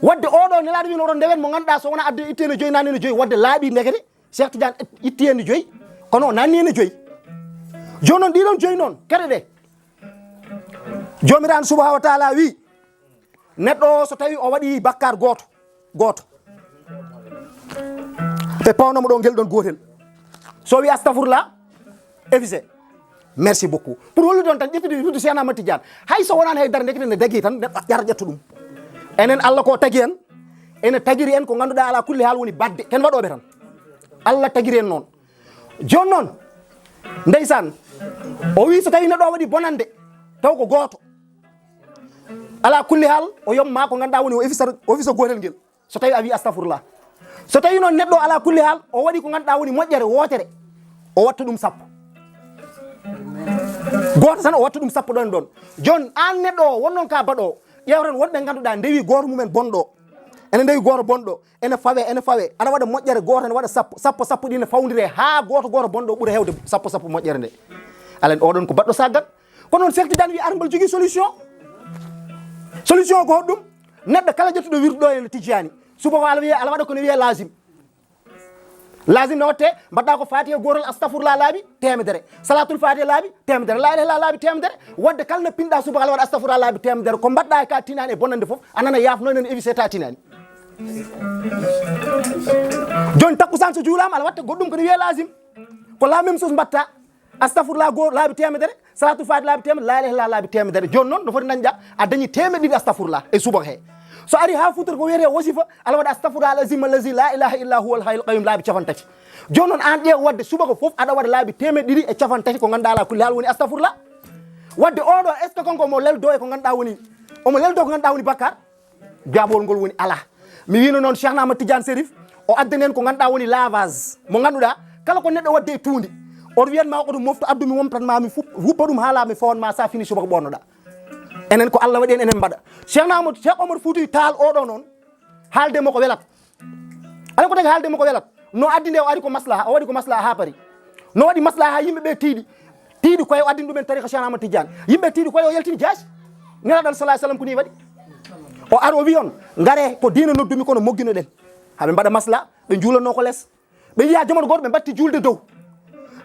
Wadde oɗo Nelaaɗo wiino oɗon ndewen mo ngannduɗaa so wonaa adde ittee no joyi, naanni no joyi. Wadde laaɓi ndekete. Cheikh Tidiane itti heen joyi, kono o naanni heen joyi. Jooni noon, ɗii ɗoon joyi noon, keɗoɗee. Joomiraaɗo subhanahu wa taala wii, neɗɗo o so tawii o waɗii bakkaar gooto, gooto, ɓe pawnoo mo ɗo ngel ɗoon gootel. So wii astafurlah, effacé. Merci beaucoup. Pour hollude on tan, ƴettude wirdu Cheikh Ahmad Tidiane. Hay so wonaani hay dara, ndekete ne dagii tan, neɗɗo ƴara ƴetta ɗum. Enen Allah ko tagi en, ene tagiri en ko ngannduɗaa ala kulli haal woni baɗde. Ken waɗooɓe tan. Allah tagiri en noon. Jooni noon, ndeysaan, o wii so tawii neɗɗo o waɗi bonannde, taw ko gooto. Ala kulli haal, o yomma ko ngannduɗaa woni o effacé, o effacé gootel ngel. So tawii a wii astafurlah. So tawii noon neɗɗo ala kulli haal, o waɗi ko ngannduɗaa woni moƴƴere wootere, o watta ɗum sappo. Gooto tan o watta ɗum sappo ɗon ɗon. Jooni aan neɗɗo o, won noon ka baɗo, ƴeewten wonɓe ngannduɗaa ndewi gooto mumen bonɗo. Ene ndewi gooto bonɗo, ene fawe, ene fawe. Aɗa waɗa moƴƴere gooto, ene waɗa sappo, sappo, sappo ɗi ne fawndire haa gooto, gooto bonɗo ɓura heewde sappo, sappo moƴƴere nde. Alan oɗon ko baɗɗo saggan. Kono noon Cheikh Tidiane wi armbal jogii solution. Solution ko hoɗɗum? Neɗɗo kala ƴettuɗo wirdu ɗo ene Tijjaani, Subaka o, Allah wiye, Allah waɗa ko no wiye lazim. Lazim no watte, mbaɗɗa ko fatiha gootol, astafurlah laabi temedere, salatul fatiha laabi temedere, la ilaha illallah laabi temedere. Wadde kala no pinɗa subaka, Allah waɗa astafurlah laabi temedere. Ko mbaɗɗa ka tinani e bonande fof, a nana yaafno, nana évicé ta tinani. Joni takkusan so juulama, Allah watta goɗɗum ko no wiye lazim. Ko la même chose mbatta. Astafurlah goo laabi temedere, salatul fatiha laabi temedere, la ilaha illallah laabi temedere. Joni noon no foti dañɗa, a dañi temeɗe ɗiɗi astafurlah e subaka he. So ari ha futata ko wiyete wasifa, Allah waɗa astafurlah al azim allazi la ilaha illa huwa al hayyul qayyum laabi capanɗe tati. Joni noon an ƴeew wadde subaka fof aɗa waɗa laabi temeɗe ɗiɗi e capanɗe tati ko ganduɗa ala kulli hal woni astafurlah. Wadde oɗo est ce que kanko omo leldo e ko ganduɗa woni, omo leldo ko ganduɗa woni bakkar? Jaabawol ngol woni alaa. Mi wino noon Cheikh Ahmad Tidiane Serif, o addanen ko ganduɗa woni lavage mo ganduɗa kala ko neɗɗo wadde e tuundi, oto wiyan ma oto moftu addu mi womtan ma mi fup- wuppa ɗum haala mi fawan ma sa fini subaka ɓonnoɗa. Enen ko Allah waɗi en, enen mbaɗa. Cheikh Ahmad, Cheikh Omar Fouti Tall oɗo noon, haalde mo ko welat. Ala ko tagi haalde mo ko welat. No addi nde o ari ko maslaha, o waɗi ko maslaha ha paari. No waɗi maslaha ha yimɓe ɓe tiiɗi. Tiiɗi koye o addini ɗumen tariqa Cheikh Ahmad Tidiane. Yimɓe tiiɗi koye o yaltini jaasi. Nelaɗo Allah sallallahu alaihi wasallam ko ni waɗi. O ari o wi on, ngare ko diina noddumi kono mogginoɗen. Haɓe mbaɗa maslaha, ɓe juulanno ko les. Ɓe yiya jamanu goto ɓe mbatti julde dow.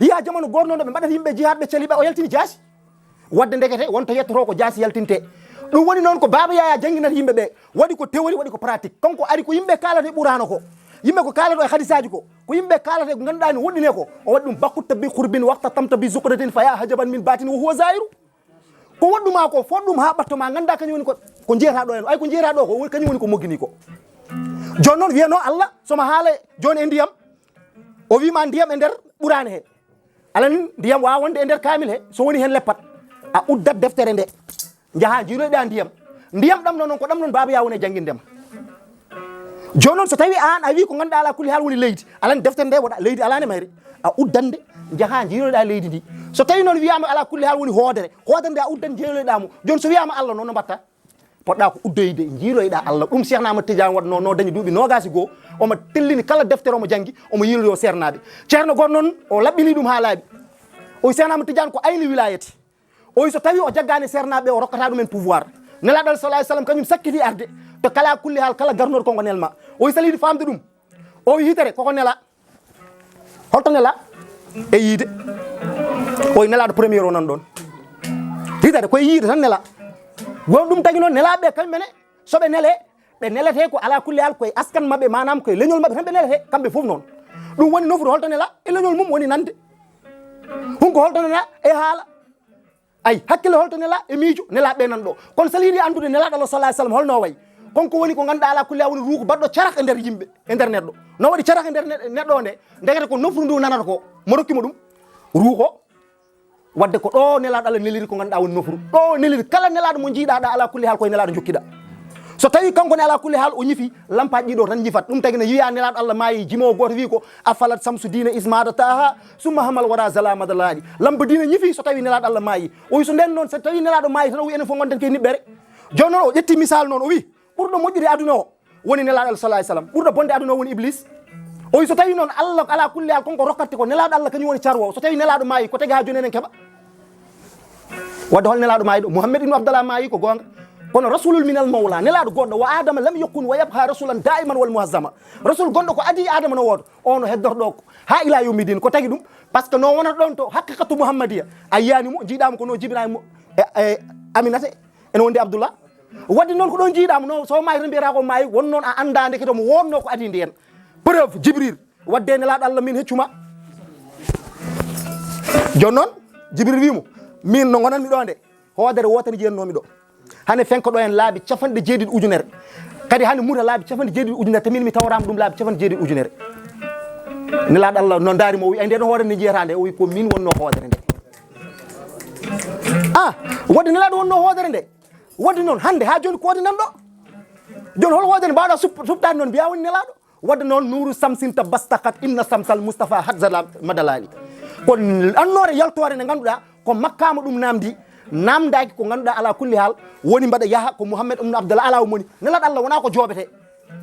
Yiya jamanu goto noon ɓe mbaɗata yimɓe jihad ɓe caliɓe o yaltini jaasi. Wadde ndekete wonta yettoto ko jaasi yaltinte. Ɗum woni noon ko Baaba Yaya jannginata yimɓe ɓe. Waɗi ko théorie, waɗi ko pratique. Kanko ari ko yimɓe kaalata e Qur'aana ko. Yimɓe ko kaalata e hadisaaji ko. Ko yimɓe kaalata e ko ngannduɗaa ne woɗɗine ko. O waɗi ɗum bakkutta bi qurbin waqta tamta bi zuqratin fa ya hajaban min batin wa huwa zairu. Ko waɗɗuma ko, fot ɗum haa ɓatto ma ngannda kañum woni ko, ko jeyataa ɗo en. Ay ko jeyataa ɗo ko, woni kañum woni ko moggini ko. Jooni noon wiyanoo Allah, so ma haala jooni e ndiyam, o wii ma ndiyam e nder Qur'aana he. Alaa ni ndiyam waawaa wonde e nder kaamil he, so woni heen leppat. A uddat deftere nde, njahaa njiiloyɗaa ndiyam. Ndiyam ɗam ɗoo noon, ko ɗam ɗoon Baaba Yaya woni e jannginde ma. Jooni noon, so tawii aan a wii ko ngannduɗaa alaa kulli haal woni leydi, alaa ni deftere nde wona leydi alaa ni mayre, a uddat nde, njahaa njiiloyɗaa leydi ndi. So tawii noon wiyaama alaa kulli haal woni hoodere, hoodere nde a uddat njiiloyɗaa mo. Jooni so wiyaama Allah noon no mbaɗtaa? Poɗɗaa ko uddoyde, njiiloyɗaa Allah. Ɗum Cheikh Ahmad Tidiane waɗnoo, no dañi duuɓi noogaas e goo, omo tellini kala deftere omo janngi, omo yiiloyoo seernaaɓe. Ceerno gooto noon, o laɓɓinii ɗum haa laaɓi. O wi Cheikh Ahmad Tidiane ko ayni wilaayati. O wi so tawii o jaggaani seernaaɓe, o rokkataa ɗumen pouvoir. Nelaaɗo Allah sallallahu alaihi wasallam kañum sakkiti arde, to kala kulli haal, kala garnooɗo ko ngo nelma. O wi saliidi faamde ɗum. O wi hitere koko nela. Holto nela? E yiide. O wi nelaaɗo premier o nan ɗoon. Hitere koye yiide tan nela. Won ɗum tagi noon nelaaɓe kañum mene, so ɓe nele, ɓe nelete ko alaa kulli haal koye askan maɓɓe, maanaam koye leñol maɓɓe tan ɓe nelete, kamɓe fof noon. Ɗum woni nofru holto nela? E leñol mum woni nande. Hunko holto nela? E haala. Ay, hakkille holto nela? E miijo, nelaaɓe nan ɗo. Kono saliidi anndude nelaaɗo Allah sallallahu alaihi wasallam holno o wayi. Kon ko woni ko ngannduɗaa alaa kulli haal woni ruuhu baɗɗo carak e nder yimɓe, e nder neɗɗo. No waɗi carak e nder ne- neɗɗo o nde, ndekete ko nofru ndu nanata ko. Mo rokki mo ɗum? Ruuhu o. Wadde ko ɗo nelaaɗo Allah neliri ko ngannduɗaa woni nofru. Ɗo neliri kala nelaaɗo mo njiiɗaa ɗa alaa kulli haal koye nelaaɗo njokkiɗaa. So tawii kanko ne alaa kulli haal o ñifi, lampaaji ɗiɗo tan ñifat. Ɗum tagi ne yiya nelaaɗo Allah maayi, jimoowo gooto wii ko, "Afalat samsu dina ismada taha, summa hamal wara zalama dalali." Lampa diina ñifi so tawii nelaaɗo Allah maayi. O wi so nden noon, so tawii nelaaɗo maayi tan o wi enen fof ngonten koye niɓɓere. Jooni noon o ƴetti misal noon o wi, ɓurɗo moƴƴude aduna o woni nelaaɗo Allah sallallahu alaihi wasallam. Ɓurɗo bonde aduna o woni Iblis. O wi so tawii noon Allah alaa kulli haal kon ko rokkatte ko nelaaɗo Allah kañum woni carwo o. So tawii nelaaɗo maayi ko tagi haa jooni enen keɓa? Wadde hol nelaaɗo maayiɗo? Muhammad ibnu Abdallah maayi ko goonga. Kono rasulul minal mawla, nelaaɗo goɗɗo, wa Adama lam yakun wa yabqa rasulan daiman wal muhazzama. Rasul gonɗo ko adii Adama no wooto, o no heddoto ɗo ko haa ila yawmi din. Ko tagi ɗum? Parce que no wonata ɗoon to haqiqatu Muhammadiya, a yiyaani mo, njiiɗaa mo ko no jibinaa mo e, e Aminata ene wondi Abdullah. Wadde noon ko ɗoon njiiɗaa mo, no so maayi tan mbiyata ko maayi, won noon a anndaa ndekete mo wonno ko adii ndeen. Preuve, Jibril. Wadde nelaaɗo Allah min heccuma. Jooni noon Jibril wii mo, min no ngonanmi ɗo nde, hoodere wootere njiyannoomi ɗo. Hane fenka ɗo en laabi capanɗe jeeɗiɗi ujunere. Kadi hane muta laabi capanɗe jeeɗiɗi ujunere, te min mi tawraama ɗum laabi capanɗe jeeɗiɗi ujunere. Nelaaɗo Allah no ndaari mo, o wi, "Ay, nde ɗon hoodere nde njiyataa nde?" O wi, "Ko min wonnoo hoodere nde." Ah, wadde nelaaɗo wonnoo hoodere nde. Wadde noon, hannde haa jooni ko waɗi nan ɗo? Jooni hol hoodere mbaawɗa sup- suɓtaade noon mbiyaa woni nelaaɗo? Wadde noon, nuuru samsin tabastakat, inna samsal Mustafa hatzala madalali. Ko annoore yaltoore nde ngannduɗaa ko makkaama ɗum naamndi, naamndaaki ko ngannduɗaa alaa kulli haal woni mbaɗa yaha ko Muhammad ibn Abdallah alaa o moni. Nelaaɗo Allah wonaa ko joobetee.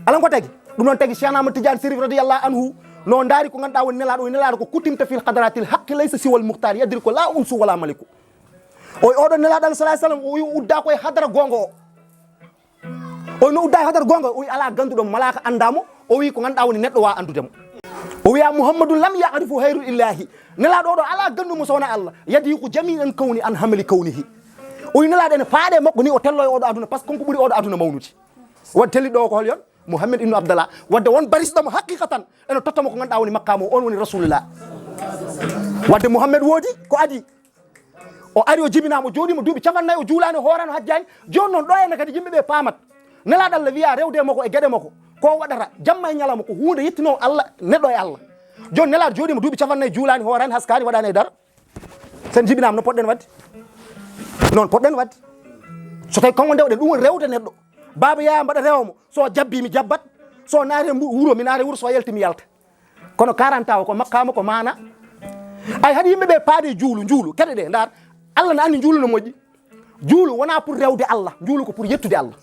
Alan ko tagi? Ɗum noon tagi Cheikh Ahmad Tidiane Serif radiyallahu anhu no ndaari ko ngannduɗaa woni nelaaɗo, woni nelaaɗo ko kutimta fil hadratil haqqi laysa siwal muxtaar yadri ko la unsu wala maliku. O, oɗo nelaaɗo Allah sallallahu alaihi wasallam, o uddaa ko e hadara goonga o. O wi no udda e hadar gonga, o wi ala ganduɗo mo, malaaka anda mo, o wi ko ganduɗa woni neɗɗo wa andude mo. O wiya Muhammadu lam ya'rifu hayrul illahi. Nelaɗo oɗo ala gandu mo so wona Allah. Yadi ko jami'an kawni an hamali kawnihi. O wi nelaɗo ene faaɗe makko ni o tello e oɗo aduna, parce que kanko ɓuri oɗo aduna mawnude. Wadde telliɗo o ko hol yon? Muhammad ibnu Abdallah. Wadde won barisɗo mo haqiqatan ene totta mo ko ganduɗa woni makkamu o, on woni Rasulullah. Wadde Muhammad woodi ko adi. O ari o jibinaama, o jooɗiima duuɓi capannayyi, o juulaani, o hooraani, o hajjaani. Jooni noon, ɗo henne kadi yimɓe ɓe paamat. Nelaaɗo Allah wiya rewde makko e geɗe makko, ko o waɗata jamma e ñalawma ko huunde yettinoo Allah, neɗɗo e Allah. Jooni Nelaaɗo jooɗiima duuɓi capannayyi, juulaani, hooraani, haskaani, waɗaani e dara. So en jibinaama, no poɗɗen waɗde? Noon poɗɗen waɗde. So tawi kongo ndewɗen, ɗum woni rewde neɗɗo. Baaba Yaya mbaɗa rewa mo, so jabbii mi jabbat, so naati e mbu-, wuro mi naata e wuro, so yalti mi yalta. Kono quarante ans o ko makkaama, ko maana. Ay, haɗi yimɓe ɓe paade juulu, njuulu, keɗe ɗe, ndaar. Allah na anndi njuulu no moƴƴi. Juulu wonaa pour rewde Allah, njuulu ko pour yettude Allah.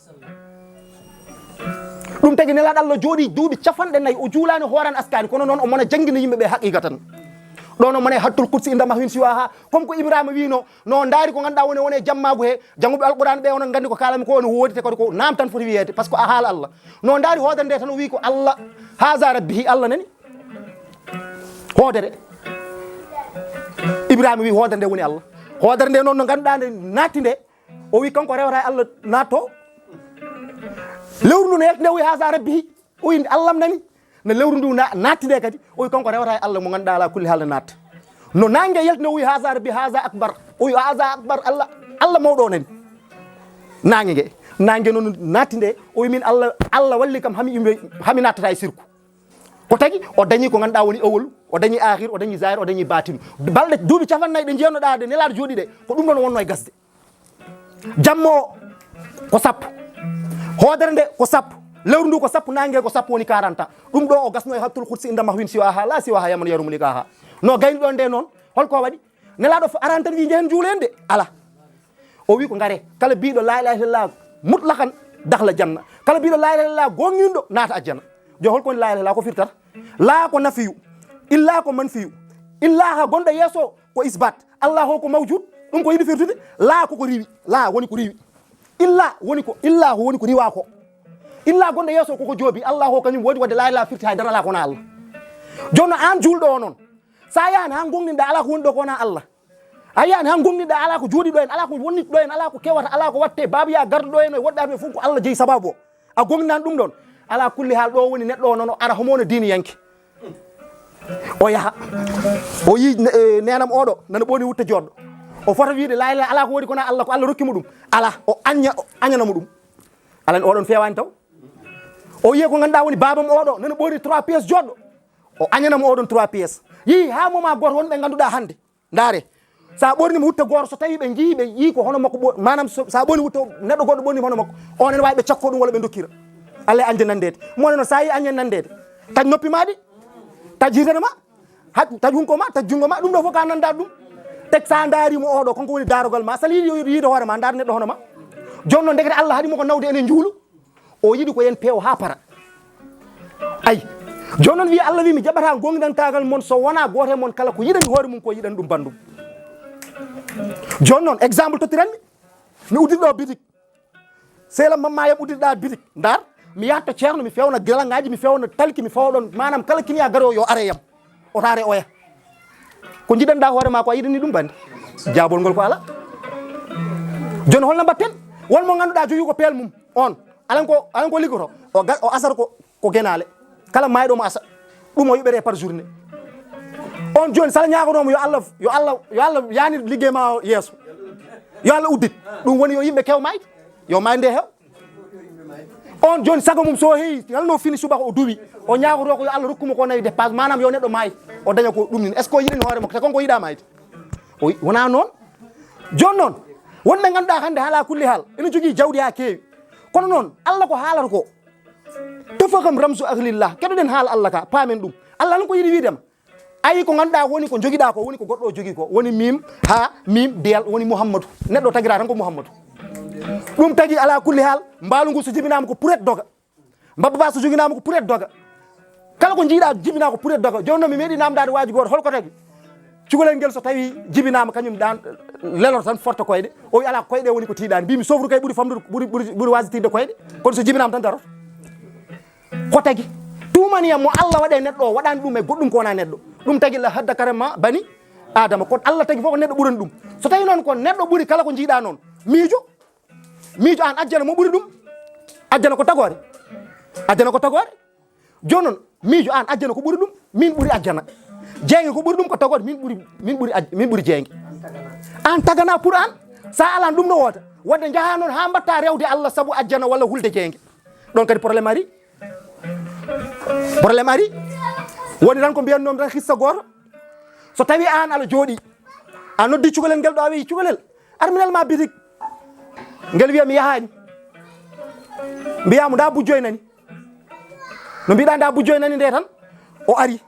Ɗum tagi Nelaaɗo Allah jooɗii duuɓi capanɗe nayi, o juulaani, hooraani, askaani, kono noon o mona janngina yimɓe ɓe haqiiqa tan. Ɗoon o mona e hattul kutsi inda mahwin siwaha, comme ko Ibrahima wiino, no ndaari ko ngannduɗaa woni, woni e jammaagu he, jannguɓe Alquraan ɓe, onon nganndi ko kaalami ko, no woodi, te kadi ko naam tan foti wiyeede, parce que a haala Allah. No ndaari hoodere nde tan, o wii ko Allah, haza rabbihi, Allah nani. Hoodere. Ibrahima wii hoodere nde woni Allah. Hoodere nde noon no ngannduɗaa nde naatti nde, o wii kanko rewata e Allah naatto. Lewru ndu no yalti nde, o wii haza rabbihi. O wii Allah am nani. No lewru ndu na-, naatti nde kadi, o wii kanko rewata e Allah mo ngannduɗaa alaa kulli haal ne naatta. No naange yalti nde, o wii haza rabbi, haza akbar. O wii haza akbar, Allah, Allah mawɗo o nani. Naange nge. Naange noon naatti nde, o wii min Allah, Allah walli kam hami imbe, hami naattata e sirku. Ko tagi, o dañi ko ngannduɗaa woni awol, o dañi aakhir, o dañi zahir, o dañi batin. Balɗe duuɓi capannayi ɗe njiyannoɗaa de Nelaaɗo jooɗii ɗe, ko ɗum ɗoon wonnoo e gasde. Jamma o ko sappo. Hoodere nde ko sappo. Lewru ndu ko sappo, naange ko sappo, woni quarante ans. Ɗum ɗo o gasno e hattul kutsi inda mahwin siwaha, la siwaha yaman yarumu liqaha. No gayni ɗoon nde noon, holko waɗi? Nelaaɗo fo arani tan wii njehen njuulen de. Ala. O wii ko ngare. Kala biiɗo la ilaha illallah mutlaqan dakhla janna. Kala biiɗo la ilaha illallah gonginɗo naata ajjana. Jo holko woni la ilaha illallah ko firtata? La ko nafiyu. Illa ko manfiyu. Illa ha gonɗo yeeso ko isbat. Allah o ko mawjud, ɗum ko yiɗi firtude, la ko ko riwi, la woni ko riwi. Illa woni ko, illa ko woni ko riwa ko. Illa gonɗo yeeso ko ko joobi, Allah o kañum woodi wadde la ilaha firti hay dara ala ko wona Allah. Jooni no aan juulɗo o noon, sa yaani han gonɗinɗa ala ko woni ɗo ko wona Allah. A yaani han gonɗinɗa ala ko jooɗi ɗo en, ala ko woni ɗo en, ala ko kewata, ala ko watte, baaba ya garɗo ɗo en, e woɗɗaaɓe fof ko Allah jeyi sababu o. A gonɗinani ɗum ɗon. Ala kulli haal ɗo woni neɗɗo o noon o ara homo no diini yanke. O yaha. O yii ne-, eh, neenam oɗo, nana ɓooni wutta joɗɗo. O fota wiide, "La ilaha, ala ko woodi kono Allah, ko Allah rokki mo ɗum." Ala, o aña, o añana mo ɗum. Alan oɗon feewani taw. O yiye ko ngannduɗaa woni baabam oɗo, nana ɓooni trois pièces joɗɗo. O añana mo oɗon trois pièces. Yii haa moma gooto wonɓe ngannduɗaa hannde. Ndaare, sa ɓorni mo wutta gooro, so tawi ɓe njii, ɓe yii ko hono makko ɓo-, maanaam so, sa ɓorni wutta neɗɗo goɗɗo ɓorni hono makko, on ene waawi ɓe cakko ɗum walla ɓe dokkira. Allah e añde nanndeede. Mo wonano sa yii añde nanndeede, taƴ noppi ma ɗi, taƴ hitande ma, ha-, taƴ hunko ma, taƴ junngo ma, ɗum ɗo fof ka nannda ɗum. Teg sa ndaari mo oɗo, kanko woni daarogal ma, sali yiɗi yiide hoore ma, ndaar neɗɗo hono ma. Jooni noon ndekete Allah haɗi mo ko nawde enen njuulu. O yiɗi ko yen peew haa para. Ay, jooni noon wiya Allah wi mi jaɓataa goonginantaagal mon so wonaa gooto e mon kala ko yiɗani hoore mum ko yiɗani ɗum banndum. Jooni noon exemple tottiranmi, mi udditi ɗo bitik. Sehil am Mamma yam udditi ɗa bitik. Ndaar, mi yahat to ceerno, mi fewna galaŋaaji, mi fewna talki, mi fawa ɗon. Maanaam kala kiniya garo yo are yam. O taare oya. Ko jiɗanɗa hoore ma ko a yiɗani ɗum bande? Jaabol ngol ko ala. Jooni holno mbatten? Won mo ngannduɗaa jogii ko peel mum. On, alan ko, alan ko liggoto. O ga-, o asar ko, ko genaale. Kala mayɗo mo asa. Ɗum o yuɓere par journée. On jooni sala ñaagonomo yo Allah, yo Allah, yo Allah yani liggey ma o yeeso. Yo Allah uddit. Ɗum woni yo yimɓe kew mayde. Yo mayde hew. On jooni sago mum so heewi, ngal no fini subaka o duwi. O ñaagoto ko yo Allah rokku mo ko nawi dépasse. Maanaam yo neɗɗo maay. O daña ko ɗum ni. Est-ce que o yiɗani hoore makko? Te kon ko yiɗa mayde. O wi-, wonaa noon. Jooni noon, wonɓe ngannduɗaa hannde haala kulli haal, ene jogii jawdi haa keewi. Kono noon, Allah ko haalata ko. Tafaham ramzu ahlillah. Keɗoɗen haala Allah ka, paamen ɗum. Allah lan ko yiɗi wiidema. Ayi ko ngannduɗaa woni ko jogiɗaa ko, woni ko goɗɗo o jogii ko. Woni miim, haa, miim, deel, woni Muhammadu. Neɗɗo tagira tan ko Muhammadu. Ɗum tagi ala kulli haal, mbaalu ngu so jibinaama ko puret doga. Mbabba ba so joginaama ko puret doga. Kala ko jiiɗa jibinaa ko puret doga. Jooni noon mi meeɗi namdaade waaji gooto hol ko tagi. Cukalel ngel so tawi jibinaama kañum ɗan, lelor tan forta koyɗe. O wi, "Alaa, koyɗe woni ko tiiɗaani." Mbiimi, "Sofru kay ɓuri famɗude, ɓuri, ɓuri, ɓuri waasde tiiɗde koyɗe. Kono so jibinaama tan darot." Ko tagi? Tuumaniyam mo Allah waɗi e neɗɗo o, waɗaani ɗum e goɗɗum ko wonaa neɗɗo. Ɗum tagi la hadda karama bani Adama. Ko Allah tagi fof ko neɗɗo ɓurani ɗum. So tawii noon ko neɗɗo ɓuri kala ko njiiɗaa noon, miijo. Miijo aan, ajjana mo ɓuri ɗum? Ajjana ko tagoore? Ajjana ko tagoore? Jooni noon, miijo aan, ajjana ko ɓuri ɗum? Min ɓuri ajjana. Jeynge ko ɓuri ɗum? Ko tagoore, min ɓuri, min ɓuri aj-, min ɓuri jeynge. Aan tagana pour aan, so a alaan ɗum no woota. Waɗde njahaa noon haa mbaɗtaa rewde Allah sabu ajjana walla hulde jeynge. Ɗoon kadi problème ari. Problème ari. Woni tan ko mbiyatnoomi tan hissa gooto. So tawii aan aɗa jooɗii, a noddii cukalel ngel ɗo, a wii, "Cukalel, ar mi nel ma bitik." Ngel wiya, "Mi yahaani." Mbiyaa mo, "Ndaa bujjoy nani." No mbiɗaa, "Ndaa bujjoy nani" nde tan, o ari.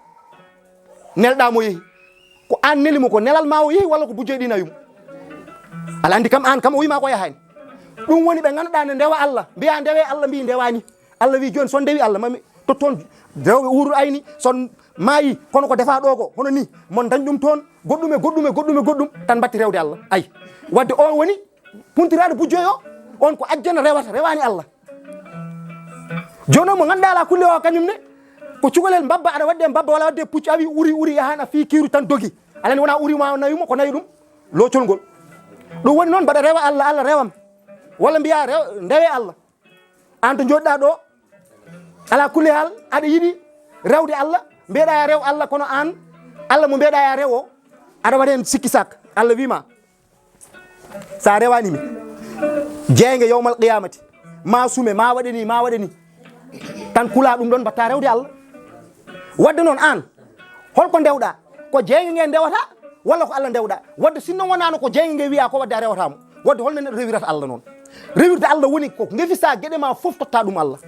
Nelɗaa mo yehi. Ko aan neli mo, ko nelal ma o yehi walla ko bujjoy ɗi nawi mo? Aɗa anndi kam, aan kam o wii ma ko yahaani. Ɗum woni ɓe ngannduɗaa ne ndewa Allah. Mbiyaa, "Ndewee Allah," mbii, "Ndewaani." Allah wii, "Jooni so on ndewi Allah, mami totton rewɓe uurul ayni, so on maayi, kono ko defaa ɗo ko, hono ni, mon ndañ ɗum toon, goɗɗum e goɗɗum e goɗɗum e goɗɗum, tan mbatti rewde Allah." Ay, waɗde o woni puntiraaɗo bujjoy o, on ko ajjana rewata, rewaani Allah. Jooni noon mo ngannduɗaa alaa kulli o kañum ne, ko cukalel mbabba, aɗa waɗde mbabba walla waɗde puccu, a wii uri, uri, yahan a fii kiiru tan dogi. Alaa ni wonaa uri ma o nawi mo, ko nawi ɗum loocol ngol. Ɗum woni noon mbaɗa rewa Allah, Allah rewam. Walla mbiyaa rew-, ndewee Allah. Aan to njooɗɗaa ɗo, alaa kulli haal, aɗa yiɗi rewde Allah, mbeɗa ya rew Allah, kono aan, Allah mo mbeɗa ya rew o, aɗa waɗa heen sikki sak. Allah wii ma, "So a rewaani mi, jeynge yowmal qiyamati, ma sume, ma waɗe ni, ma waɗe ni." Tan kulaa ɗum ɗoon, mbaɗtaa rewde Allah. Waɗde noon aan, holko ndewɗaa? Ko jeynge nge ndewata walla ko Allah ndewɗaa? Waɗde sinno wonaano ko jeynge nge wiyaa ko waɗde a rewata mo. Waɗde holno neɗɗo rewirata Allah noon? Rewirde Allah woni ko ngefisaa geɗe ma fof totta ɗum Allah.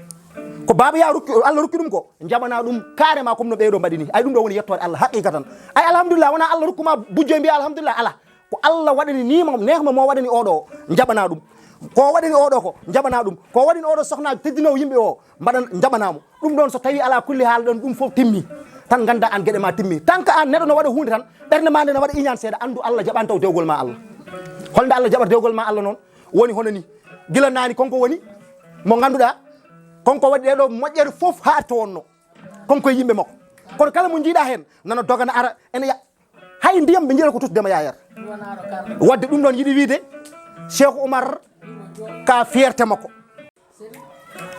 Ko Baaba Yaa rokki, Allah rokki ɗum ko, njaɓanaa ɗum carrément comme no ɓeeɗo mbaɗi ni. Ay ɗum ɗo woni yettoode Allah haqiqatan. Ay alhamdulillah, wonaa Allah rokku ma bujjo mbiyaa alhamdulillah, alaa. Ko Allah waɗani ni ma, neex ma mo waɗani oɗo o, njaɓanaa ɗum. Ko waɗani oɗo ko, njaɓanaa ɗum. Ko waɗani oɗo sohnaajo teddinoowo yimɓe o, mbaɗan, njaɓanaa mo. Ɗum ɗoon so tawii alaa kulli haal ɗoon ɗum fof timmi, tan nganndaa aan geɗe ma timmi. Tant que aan neɗɗo no waɗa huunde tan, ɓernde ma nde no waɗa iñaan seeɗa, anndu Allah jaɓanta o dewgol ma Allah. Holnde Allah jaɓata dewgol ma Allah noon? Woni hono ni. Gila naani konko woni mo ngannduɗaa, konko waɗi ɗee ɗo moƴƴere fof haa arta wonno. Konko e yimɓe makko. Kono kala mo njiiɗaa heen, nana dogana ara, ene ya-, hay ndiyam ɓe njiɗata ko tottude ma yaa yar. Waɗde ɗum ɗoon yiɗi wiide, Cheikh Oumar ka fierté makko.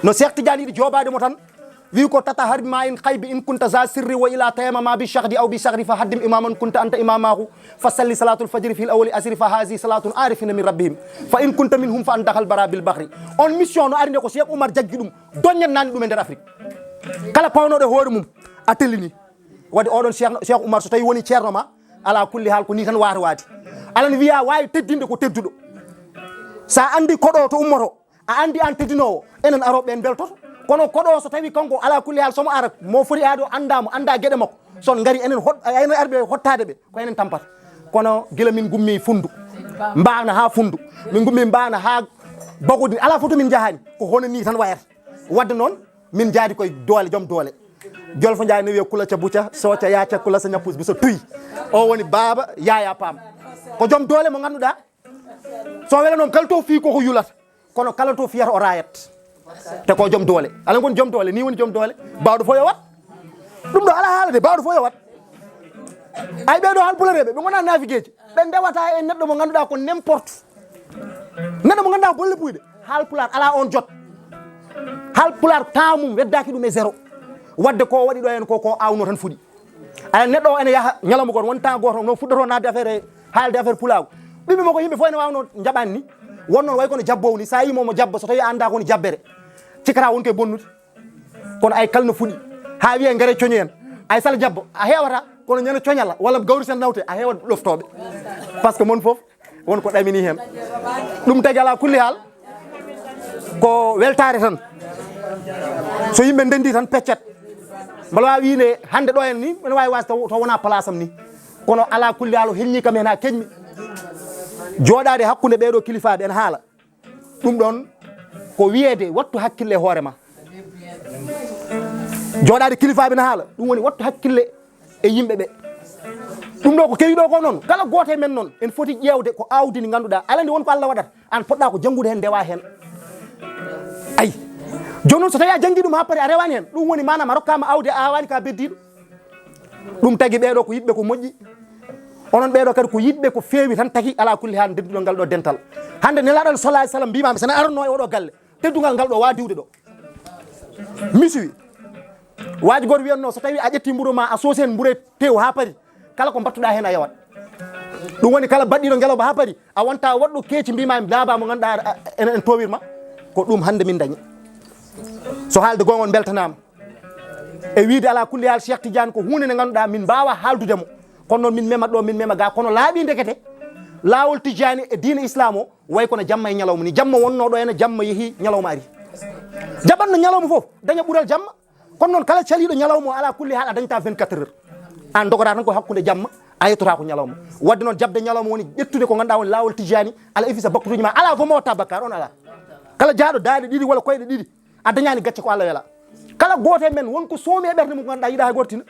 No Cheikh Tidiane yiɗi joobaade mo tan, wi ko: "Tatahhar bi ma'in khaybi in kunta za sirri, wa illa tayammama bi shahdi aw bi shahri fa haddim imaman kunta anta imamahu, fa salli salatul fajri fil awwali asri, fa hazi salatun arifina min rabbihim, fa in kunta minhum fa anta dakhal bara bil bahri." On mission no ari nde ko Cheikh Oumar jaggi ɗum, doññat naani ɗum e nder Afrique. Kala pawnooɗo e hoore mum, a tellini. Waɗde oɗon Cheikh, Cheikh Oumar, so tawi woni ceerno ma, ala kulli haal ko ni tan waata waade. Alan wiya waawi teddinde ko tedduɗo. Sa andi koɗo to ummoto, a andi an teddinowo, enen aroɓe en beltoto. Kono koɗo so tawi kanko ala kulli haal somo ara, mo foti aado anda mo, anda geɗe makko. Son ngari enen hot-, enen arɓe hottade ɓe, ko enen tampata. Kono gila min gummi Fundu, Mbana ha Fundu, min gummi Mbana ha Bagodi, ala foto min jahani, ko hono ni tan wayata. Wadde noon, min jaadi koye doole, joom doole. Jolfo Njaay ne wiya kula ca buca, so ca yaaca kula sa ñappus bi so tuy. O woni baaba Yaya Pam. Ko joom doole mo ngannduɗaa, so wela noon kala to fii koko yulata. Kono kala to fiyata o rayat. Te ko joom doole. Ala ngon joom doole, ni woni joom doole. Baawɗo fof yo wat. Ɗum ɗo ala haala de, baawɗo fof yo wat. Ay ɓee ɗo halpulareeɓe, ɓe ngonaa naafigeeji. Ɓe ndewata e neɗɗo mo ngannduɗaa ko n'importe. Neɗɗo mo ngannduɗaa ko bolle puyɗe. Haalpulaar alaa on jot. Haalpulaar temps mum weddaaki ɗum e zéro. Wadde ko waɗi ɗo en ko, ko aawno tan fuɗi. Aya neɗɗo o ene yaha ñalawma gooto, won temps gooto no fuɗɗoto naatde affaire e haalde affaire pulaagu. Ɓiɓɓe makko yimɓe fof ene waawno njaɓaani ni. Won noon way kono jabboowo ni, so a yii mo, mo jabba, so tawi a anndaa ko woni jabbere. Cikkata won koye bonnude. Kono ay kala no fuɗi. Haa wiye ngare coñoyen. Ay sala jabbo, a heewata, kono ñande coñala, walla gawri sen nawte, a heewat ɗoftooɓe. Par ce que mon fof, won ko ɗamini heen. Ɗum tagi ala kulli haal, ko weltaare tan. So yimɓe ndenndi tan peccet. Mbala waawi wiide hannde ɗo en ni, ene waawi waasde taw, taw wonaa place am ni. Kono ala kulli haal o helñii kam heen haa keñmi. Jooɗaade hakkunde ɓee ɗo kilifaaɓe ene haala. Ɗum ɗoon ko wiyeede wattu hakkille e hoore ma. Jooɗaade kilifaaɓe na haala, ɗum woni wattu hakkille e yimɓe ɓe. Ɗum ɗo ko kewi ɗo ko noon, kala gooto e men noon, en foti ƴeewde ko aawdi ndi ngannduɗaa, aɗa anndi won ko Allah waɗata, aan poɗɗaa ko janngude heen, ndewa heen. Ayi. Jooni noon, so tawii a janngii ɗum haa pari, a rewaani heen, ɗum woni maanaam a rokkaama aawdi, a aawaani ka beddiiɗo. Ɗum tagi ɓee ɗo ko yiɗɓe ko moƴƴi. Onon ɓee ɗo kadi ko yiɗɓe ko feewi tan tagi, alaa kulli haal, ndennduɗon ngal ɗo dental. Hannde Nelaaɗo Allah sallallaahu alayhi wa sallam mbiimaami, so a arannoo e oo ɗo galle, teddungal ngal ɗo waawa diwde ɗo. Mi suwi. Waaji gooto wiyatnoo, so tawii a ƴettii mburu ma, a soosi heen mburu e teewu haa pari, kala ko mbattuɗaa heen a yawat. Ɗum woni kala baɗɗiiɗo ngelooba haa pari, a wonta waɗɗo keeci mbiimaami laabaa mo ngannduɗaa a, a, ene, ene toowirma. Ko ɗum hannde min ndañi. So haalde goonga on mbeltanaama. E wiyde alaa kulli haal Cheikh Tidiane ko huunde nde ngannduɗaa min mbaawaa haaldude mo. Kono noon min memat ɗo, min mema gaa, kono laaɓii ndekete laawol Tidiane e diine Islam o, way kono jamma e ñalawma ni. Jamma wonnoo ɗo ene, jamma yehii, ñalawma arii. Jaɓatno ñalawma fof, daña ɓural jamma. Kono noon, kala caliiɗo ñalawma o, alaa kulli haal, a dañta vingt-quatre heures. Aan ndogoɗaa tan ko hakkunde jamma, a yettotaako ñalawma. Waɗde noon, jaɓde ñalawma woni ƴettude ko ngannduɗaa woni laawol Tijaani, alaa e fii so bakkutuuji ma, alaa fof mo watta bakkaar, on alaa. Kala jahaaɗo daaɗe ɗiɗi walla koyɗe ɗiɗi, a dañaani gacce ko Allah welaa. Kala gooto e men, won ko soomi e ɓernde mum, ko ngannduɗaa yiɗaa hay gooto tina.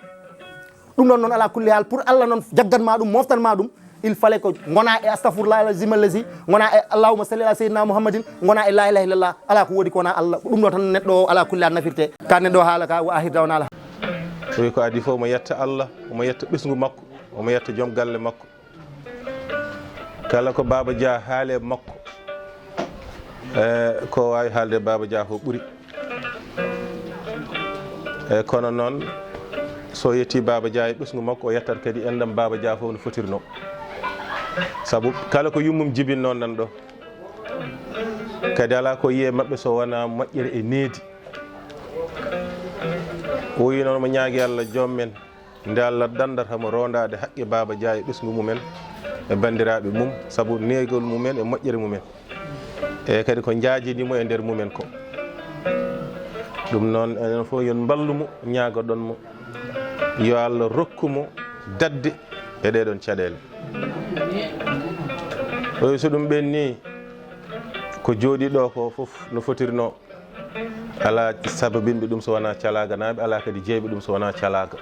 Ɗum ɗon noon, alaa kulli haal, pour Allah noon jaggan ma ɗum, moftan ma ɗum, il fallait ko ngona e astafurlah alazim allazi, ngona e allahumma salli ala sayyidina Muhammadin, ngona e la ilaha illallah, alaa ko woodi ko wona Allah. Ko ɗum ɗo tan neɗɗo o alaa kulli haal nafirte. Ka neɗɗo o haala ka, wa ahir dawna ala. Tawi ko adi fof, omo yetta Allah, omo yetta ɓesngu makko, omo yetta joom galle makko. Kala ko Baaba Dia haali e makko, e, ko waawi haalde Baaba Dia fof ɓuri. E, kono noon, so yetti Baaba Dia e ɓesngu makko, o yettat kadi enɗam Baaba Dia fof no fotirno. Sabu kala ko yummum jibinno nan ɗo. Kadi alaa ko yiye maɓɓe so wonaa moƴƴere e needi. O wi noon mo ñaagi Allah joom men. Nde Allah danndata mo roondaade haqqe Baaba Dia e ɓesngu mumen e banndiraaɓe mum, sabu neegol mumen e moƴƴere mumen. E kadi ko njaajini mo e nder mumen ko. Ɗum noon, enen fof yon mballu mo, ñaagoɗon mo. Yo Allah rokku mo dadde e ɗee ɗoon caɗeele. O wi so ɗum ɓenni, ko jooɗi ɗo ko fof no fotirno. Alaa sababinɓe ɗum so wonaa calaaganaaɓe, alaa kadi jeyɓe ɗum so wonaa calaaga.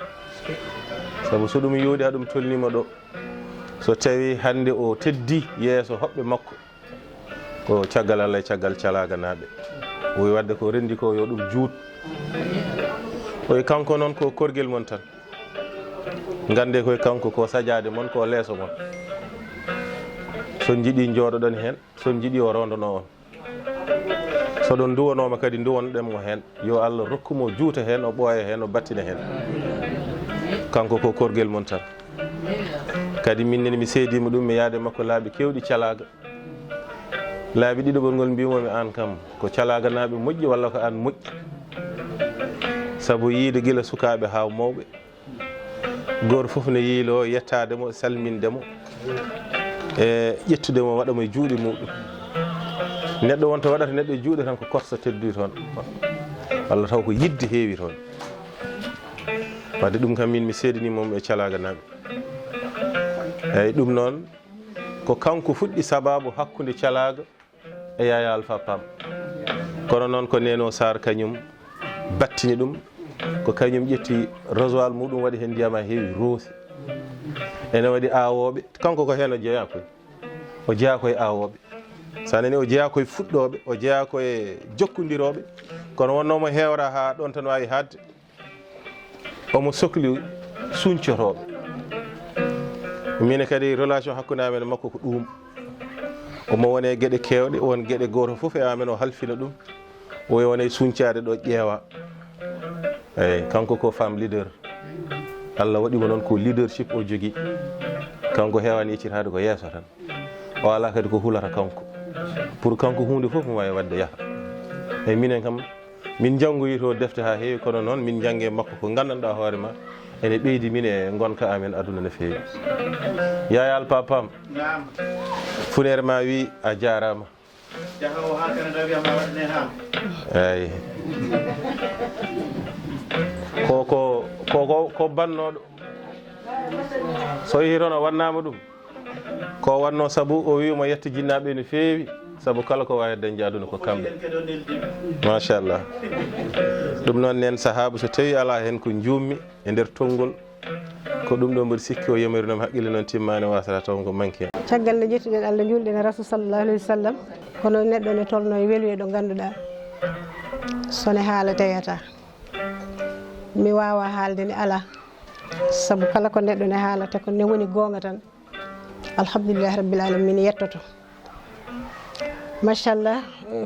Sabu so ɗum yooɗi haa ɗum tolniima ɗo, so tawii hannde o teddii yeeso hoɓɓe makko, ko caggal Allah e caggal calaaganaaɓe. O wi waɗde ko renndi ko yo ɗum juut. O wi kanko noon ko korgel mon tan. Nganndee koye kanko ko sajaade mon, ko leeso mon. So on njiɗii njooɗoɗon heen, so on njiɗii o roondonoo on. So ɗon nduwanooma kadi, nduwanoɗen mo heen. Yo Allah rokku mo juuta heen, o ɓooya heen, o battina heen. Kanko ko korgel mon tan. Kadi min nene mi seediima ɗum, mi yaade makko laabi keewɗi calaaga. Laabi ɗiɗaɓol ngol mbiimo mi aan kam, ko calaaganaaɓe moƴƴi walla ko aan moƴƴi? Sabu yiide gila sukaaɓe haa mawɓe. Gooto fof ne yiiloo yettaade mo, salminde mo, e ƴettude mo, waɗa mo e juuɗe muɗum. Neɗɗo wonta waɗata neɗɗo e juuɗe tan ko korsa teddude toon. Walla taw ko yiɗde heewi toon. Wadde ɗum kam min mi seedanii mum e calaaganaaɓe. Eeyi, ɗum noon ko kanko fuɗɗi sabaabu hakkunde calaaga e Yaya Alpha Pam. Kono noon ko Neno Sarr kañum battini ɗum, ko kañum ƴetti rasoir muɗum waɗi heen ndiyam haa heewi roosi. Ene waɗi awooɓe, kanko ko heen o jeyaa koy. O jeyaa koye awooɓe. So a nanii o jeyaa koye fuɗɗooɓe, o jeyaa koye jokkondirooɓe. Kono wonnoo mo heewra haa ɗoon tan waawi haaɗde. Omo sokli suñcotooɓe. Mine kadi relation hakkunde amen e makko ko ɗum. Omo wone geɗe keewɗe, won geɗe gooto fof e amen o halfina ɗum. O wone suñcaade ɗo ƴeewa. Eeyi, kanko ko femme leader. Allah waɗi mo noon ko leadership o jogii. Kanko heewaani yeccitaade ko yeeso tan. O alaa kadi ko hulata kanko. Pour kanko huunde fof mo waawi waɗde yaha. Eeyi, minen kam, min njanngoyi to defte haa heewi, kono noon min njannge makko ko nganndanɗaa hoore ma, ene ɓeydi min e ngonka amen aduna no feewi. Yaya Alpha Pam, Naam. Funeere ma wi a jaaraama. Jahoowo haa Canada wiya ma waɗane haa. Eeyi. Ko, ko, ko, ko, ko bannooɗo. So yehi toon o wannaama ɗum. Ko wannoo sabu o wi mo yetta jinnaaɓe no feewi, sabu kala ko waawi dañde aduna ko kamɓe. Machallah. Ɗum noon nen sahaabu so tawi alaa heen ko njuummi e nder tonngol, Ko ɗum ɗo mboɗo sikki o yamiri noon haqqille noon timmaani wasata taw ko manki. Caggal nde njettuɗen Allah njuulɗen e Rasul sallallahu alayhi wa sallam, kono neɗɗo ne tolno e weluye ɗo ngannduɗaa so ne haala teyata. Mi waawa haalde ne alaa, sabu kala ko neɗɗo ne haalata ko ne woni goonga tan. Alhamdulillahi rabbil alamin, min yettoto. Machallah,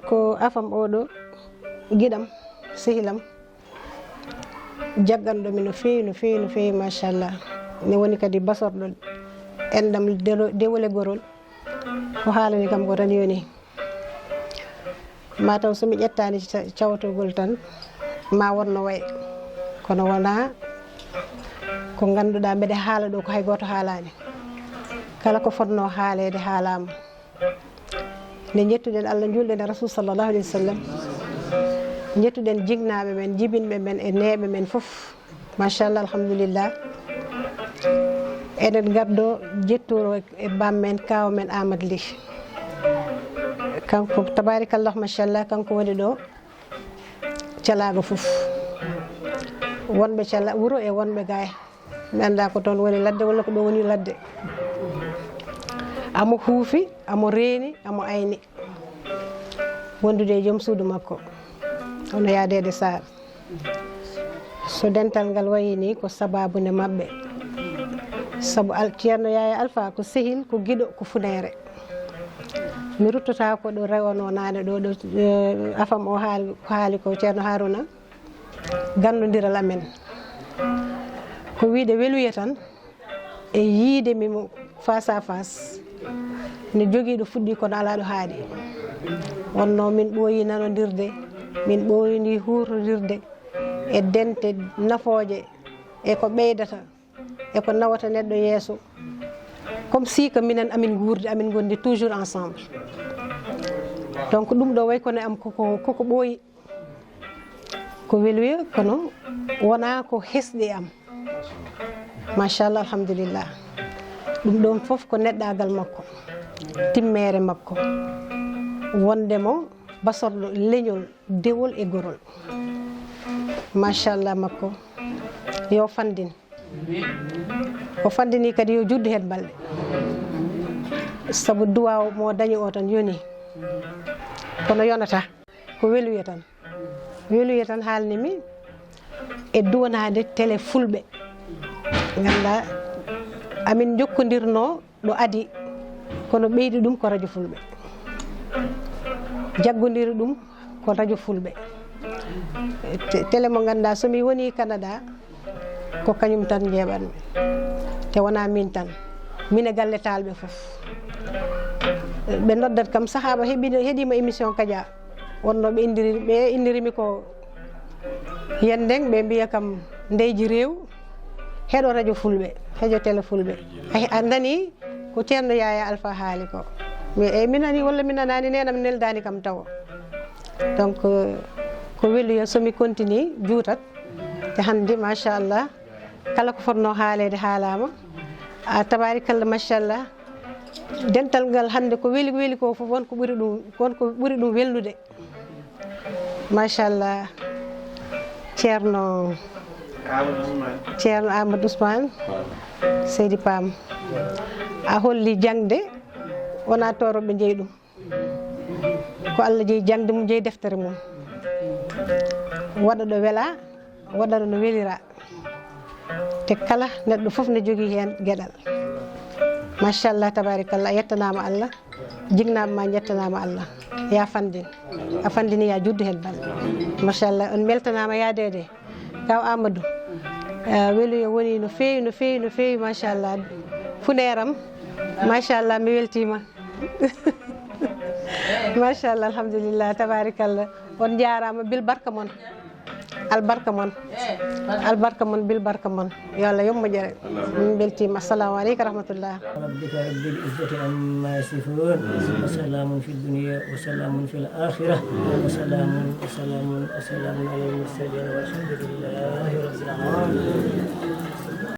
ko afam oɗo giɗam, sehilam, jagganɗo mi no feewi, no feewi, no feewi, machallah. Ne woni kadi basorɗo enɗam delo-, dewole gorol. Ko haalani kam ko tan yoni. Mataw so mi ƴettaani ca-, cawtogol tan, ma wonno wayi. Kono wonaa ko ngannduɗaa mbeɗe haala ɗo ko hay gooto haalaani. Kala ko fotnoo haaleede haalaama. Nde njettuɗen Allah, njuulɗen e Rasul sallallahu alayhi wa sallam, njettuɗen jinnaaɓe men, jibinɓe men e neeɓe men fof. Machallah, alhamdulillah. Eɗen ngardo jettoro e bam men, kaaw men Amadou Ly. Kanko, tabarikallah, machallah, kanko woni ɗo calaago fof. Wonɓe cala wuro e wonɓe gaay. Mi anndaa ko toon woni ladde walla ko ɗo woni ladde. Amo huufi, amo reeni, amo ayni. Wondude e joom suudu makko, hono Yaadeede Saar. So dental ngal wayi ni, ko sabaabu nde maɓɓe. Sabu Al-, Ceerno Yaaya Alfa ko sehil, ko giɗo, ko funeere. Mi ruttata ko ɗo rewano naane ɗo, ɗo, eh, afam o haali, ko haali ko Ceerno Haruna, ganndondiral amen. Ko wiyde weluye tan, e yiide mi mo face à face, ne jogii ɗo fuɗɗi kono alaa ɗo haaɗi. Wonno min ɓooyi nanondirde, min ɓooyi huutondirde e dente nafooje e ko ɓeydata e ko nawata neɗɗo yeeso. Comme si que minen amin nguurdi, amin ngondi toujours ensemble. Donc ɗum ɗo way kono am koko, koko ɓooyi. Ko weluye, kono wonaa ko hesɗi am. Machallah, alhamdulillah. Ɗum ɗon fof ko neɗɗaagal makko, timmeere makko, wonde mo basorɗo leñol, dewol e gorol. Machallah makko, yo fanɗin. O fanɗini kadi yo juddu heen balɗe. Sabu duwaaw mo dañi o tan yoni. Kono yonata. Ko weluye tan. Weluye tan haalni mi e duwanaade télé fulɓe. Nganndaa amin njokkondirnoo ɗo adii, kono ɓeydi ɗum ko radio fulɓe. Jaggondiri ɗum ko radio fulɓe. Te-, télé mo nganndaa so mi woni Canada, ko kañum tan njeeɓatmi. Te wonaa min tan. Min e galle taalɓe fof. Ɓe noddat kam, sahaaba heɓi-, heɗiima émission Kaja. Wonno ɓe indiri, ɓe indirimi ko Yendeng, ɓe mbiya kam ndeyji rew, heɗo radio fulɓe, heɗo télé fulɓe. Ay, a nani ko Ceerno Yaaya Alfa haali ko. Mi, e, mi nani walla mi nanani, nenam neldani kam tawo. Donc, euh, ko weluya so mi continue juutat. Te hannde, machallah, kala ko fotnoo haaleede haalaama. A, tabaarikalla, machallah. Dental ngal hannde ko weli, weli ko fof, won ko ɓuri ɗum, won ko ɓuri ɗum welnude. Machallah. Ceerno, Ceerno Amadou Ousmane, Seydi Pam. A holli jaŋde, wonaa tooroɓe njeyi ɗum. Ko Allah jeyi jaŋde mum, jeyi deftere mum. Waɗa ɗo wela, waɗa no welira. Te kala neɗɗo fof ne jogii heen geɗal. Machallah, tabaarikalla, a yettanaama Allah. Jinnaaɓe ma njettanaama Allah. Ya fanɗin. A fanɗini, ya juddu heen balɗe. Machallah, on mbeltanaama yaadeede. Kaw Amadou. Eh, weluye woni no feewi, no feewi, no feewi, machallah. Funeeram. Machallah, mi weltiima. Machallah, alhamdulillah, tabaarikalla. On njaaraama, bil barka mon. Albarka mon. Albarka mon, bil barka mon. Yo Allah yom moƴƴere. Min mbeltiima. Assalamu aleykum wa rahmatullah. ربك رب العزة عما يصفون، وسلام في الدنيا وسلام في الآخرة، وسلام، وسلام، وسلام على المرسلين، والحمد لله رب العالمين.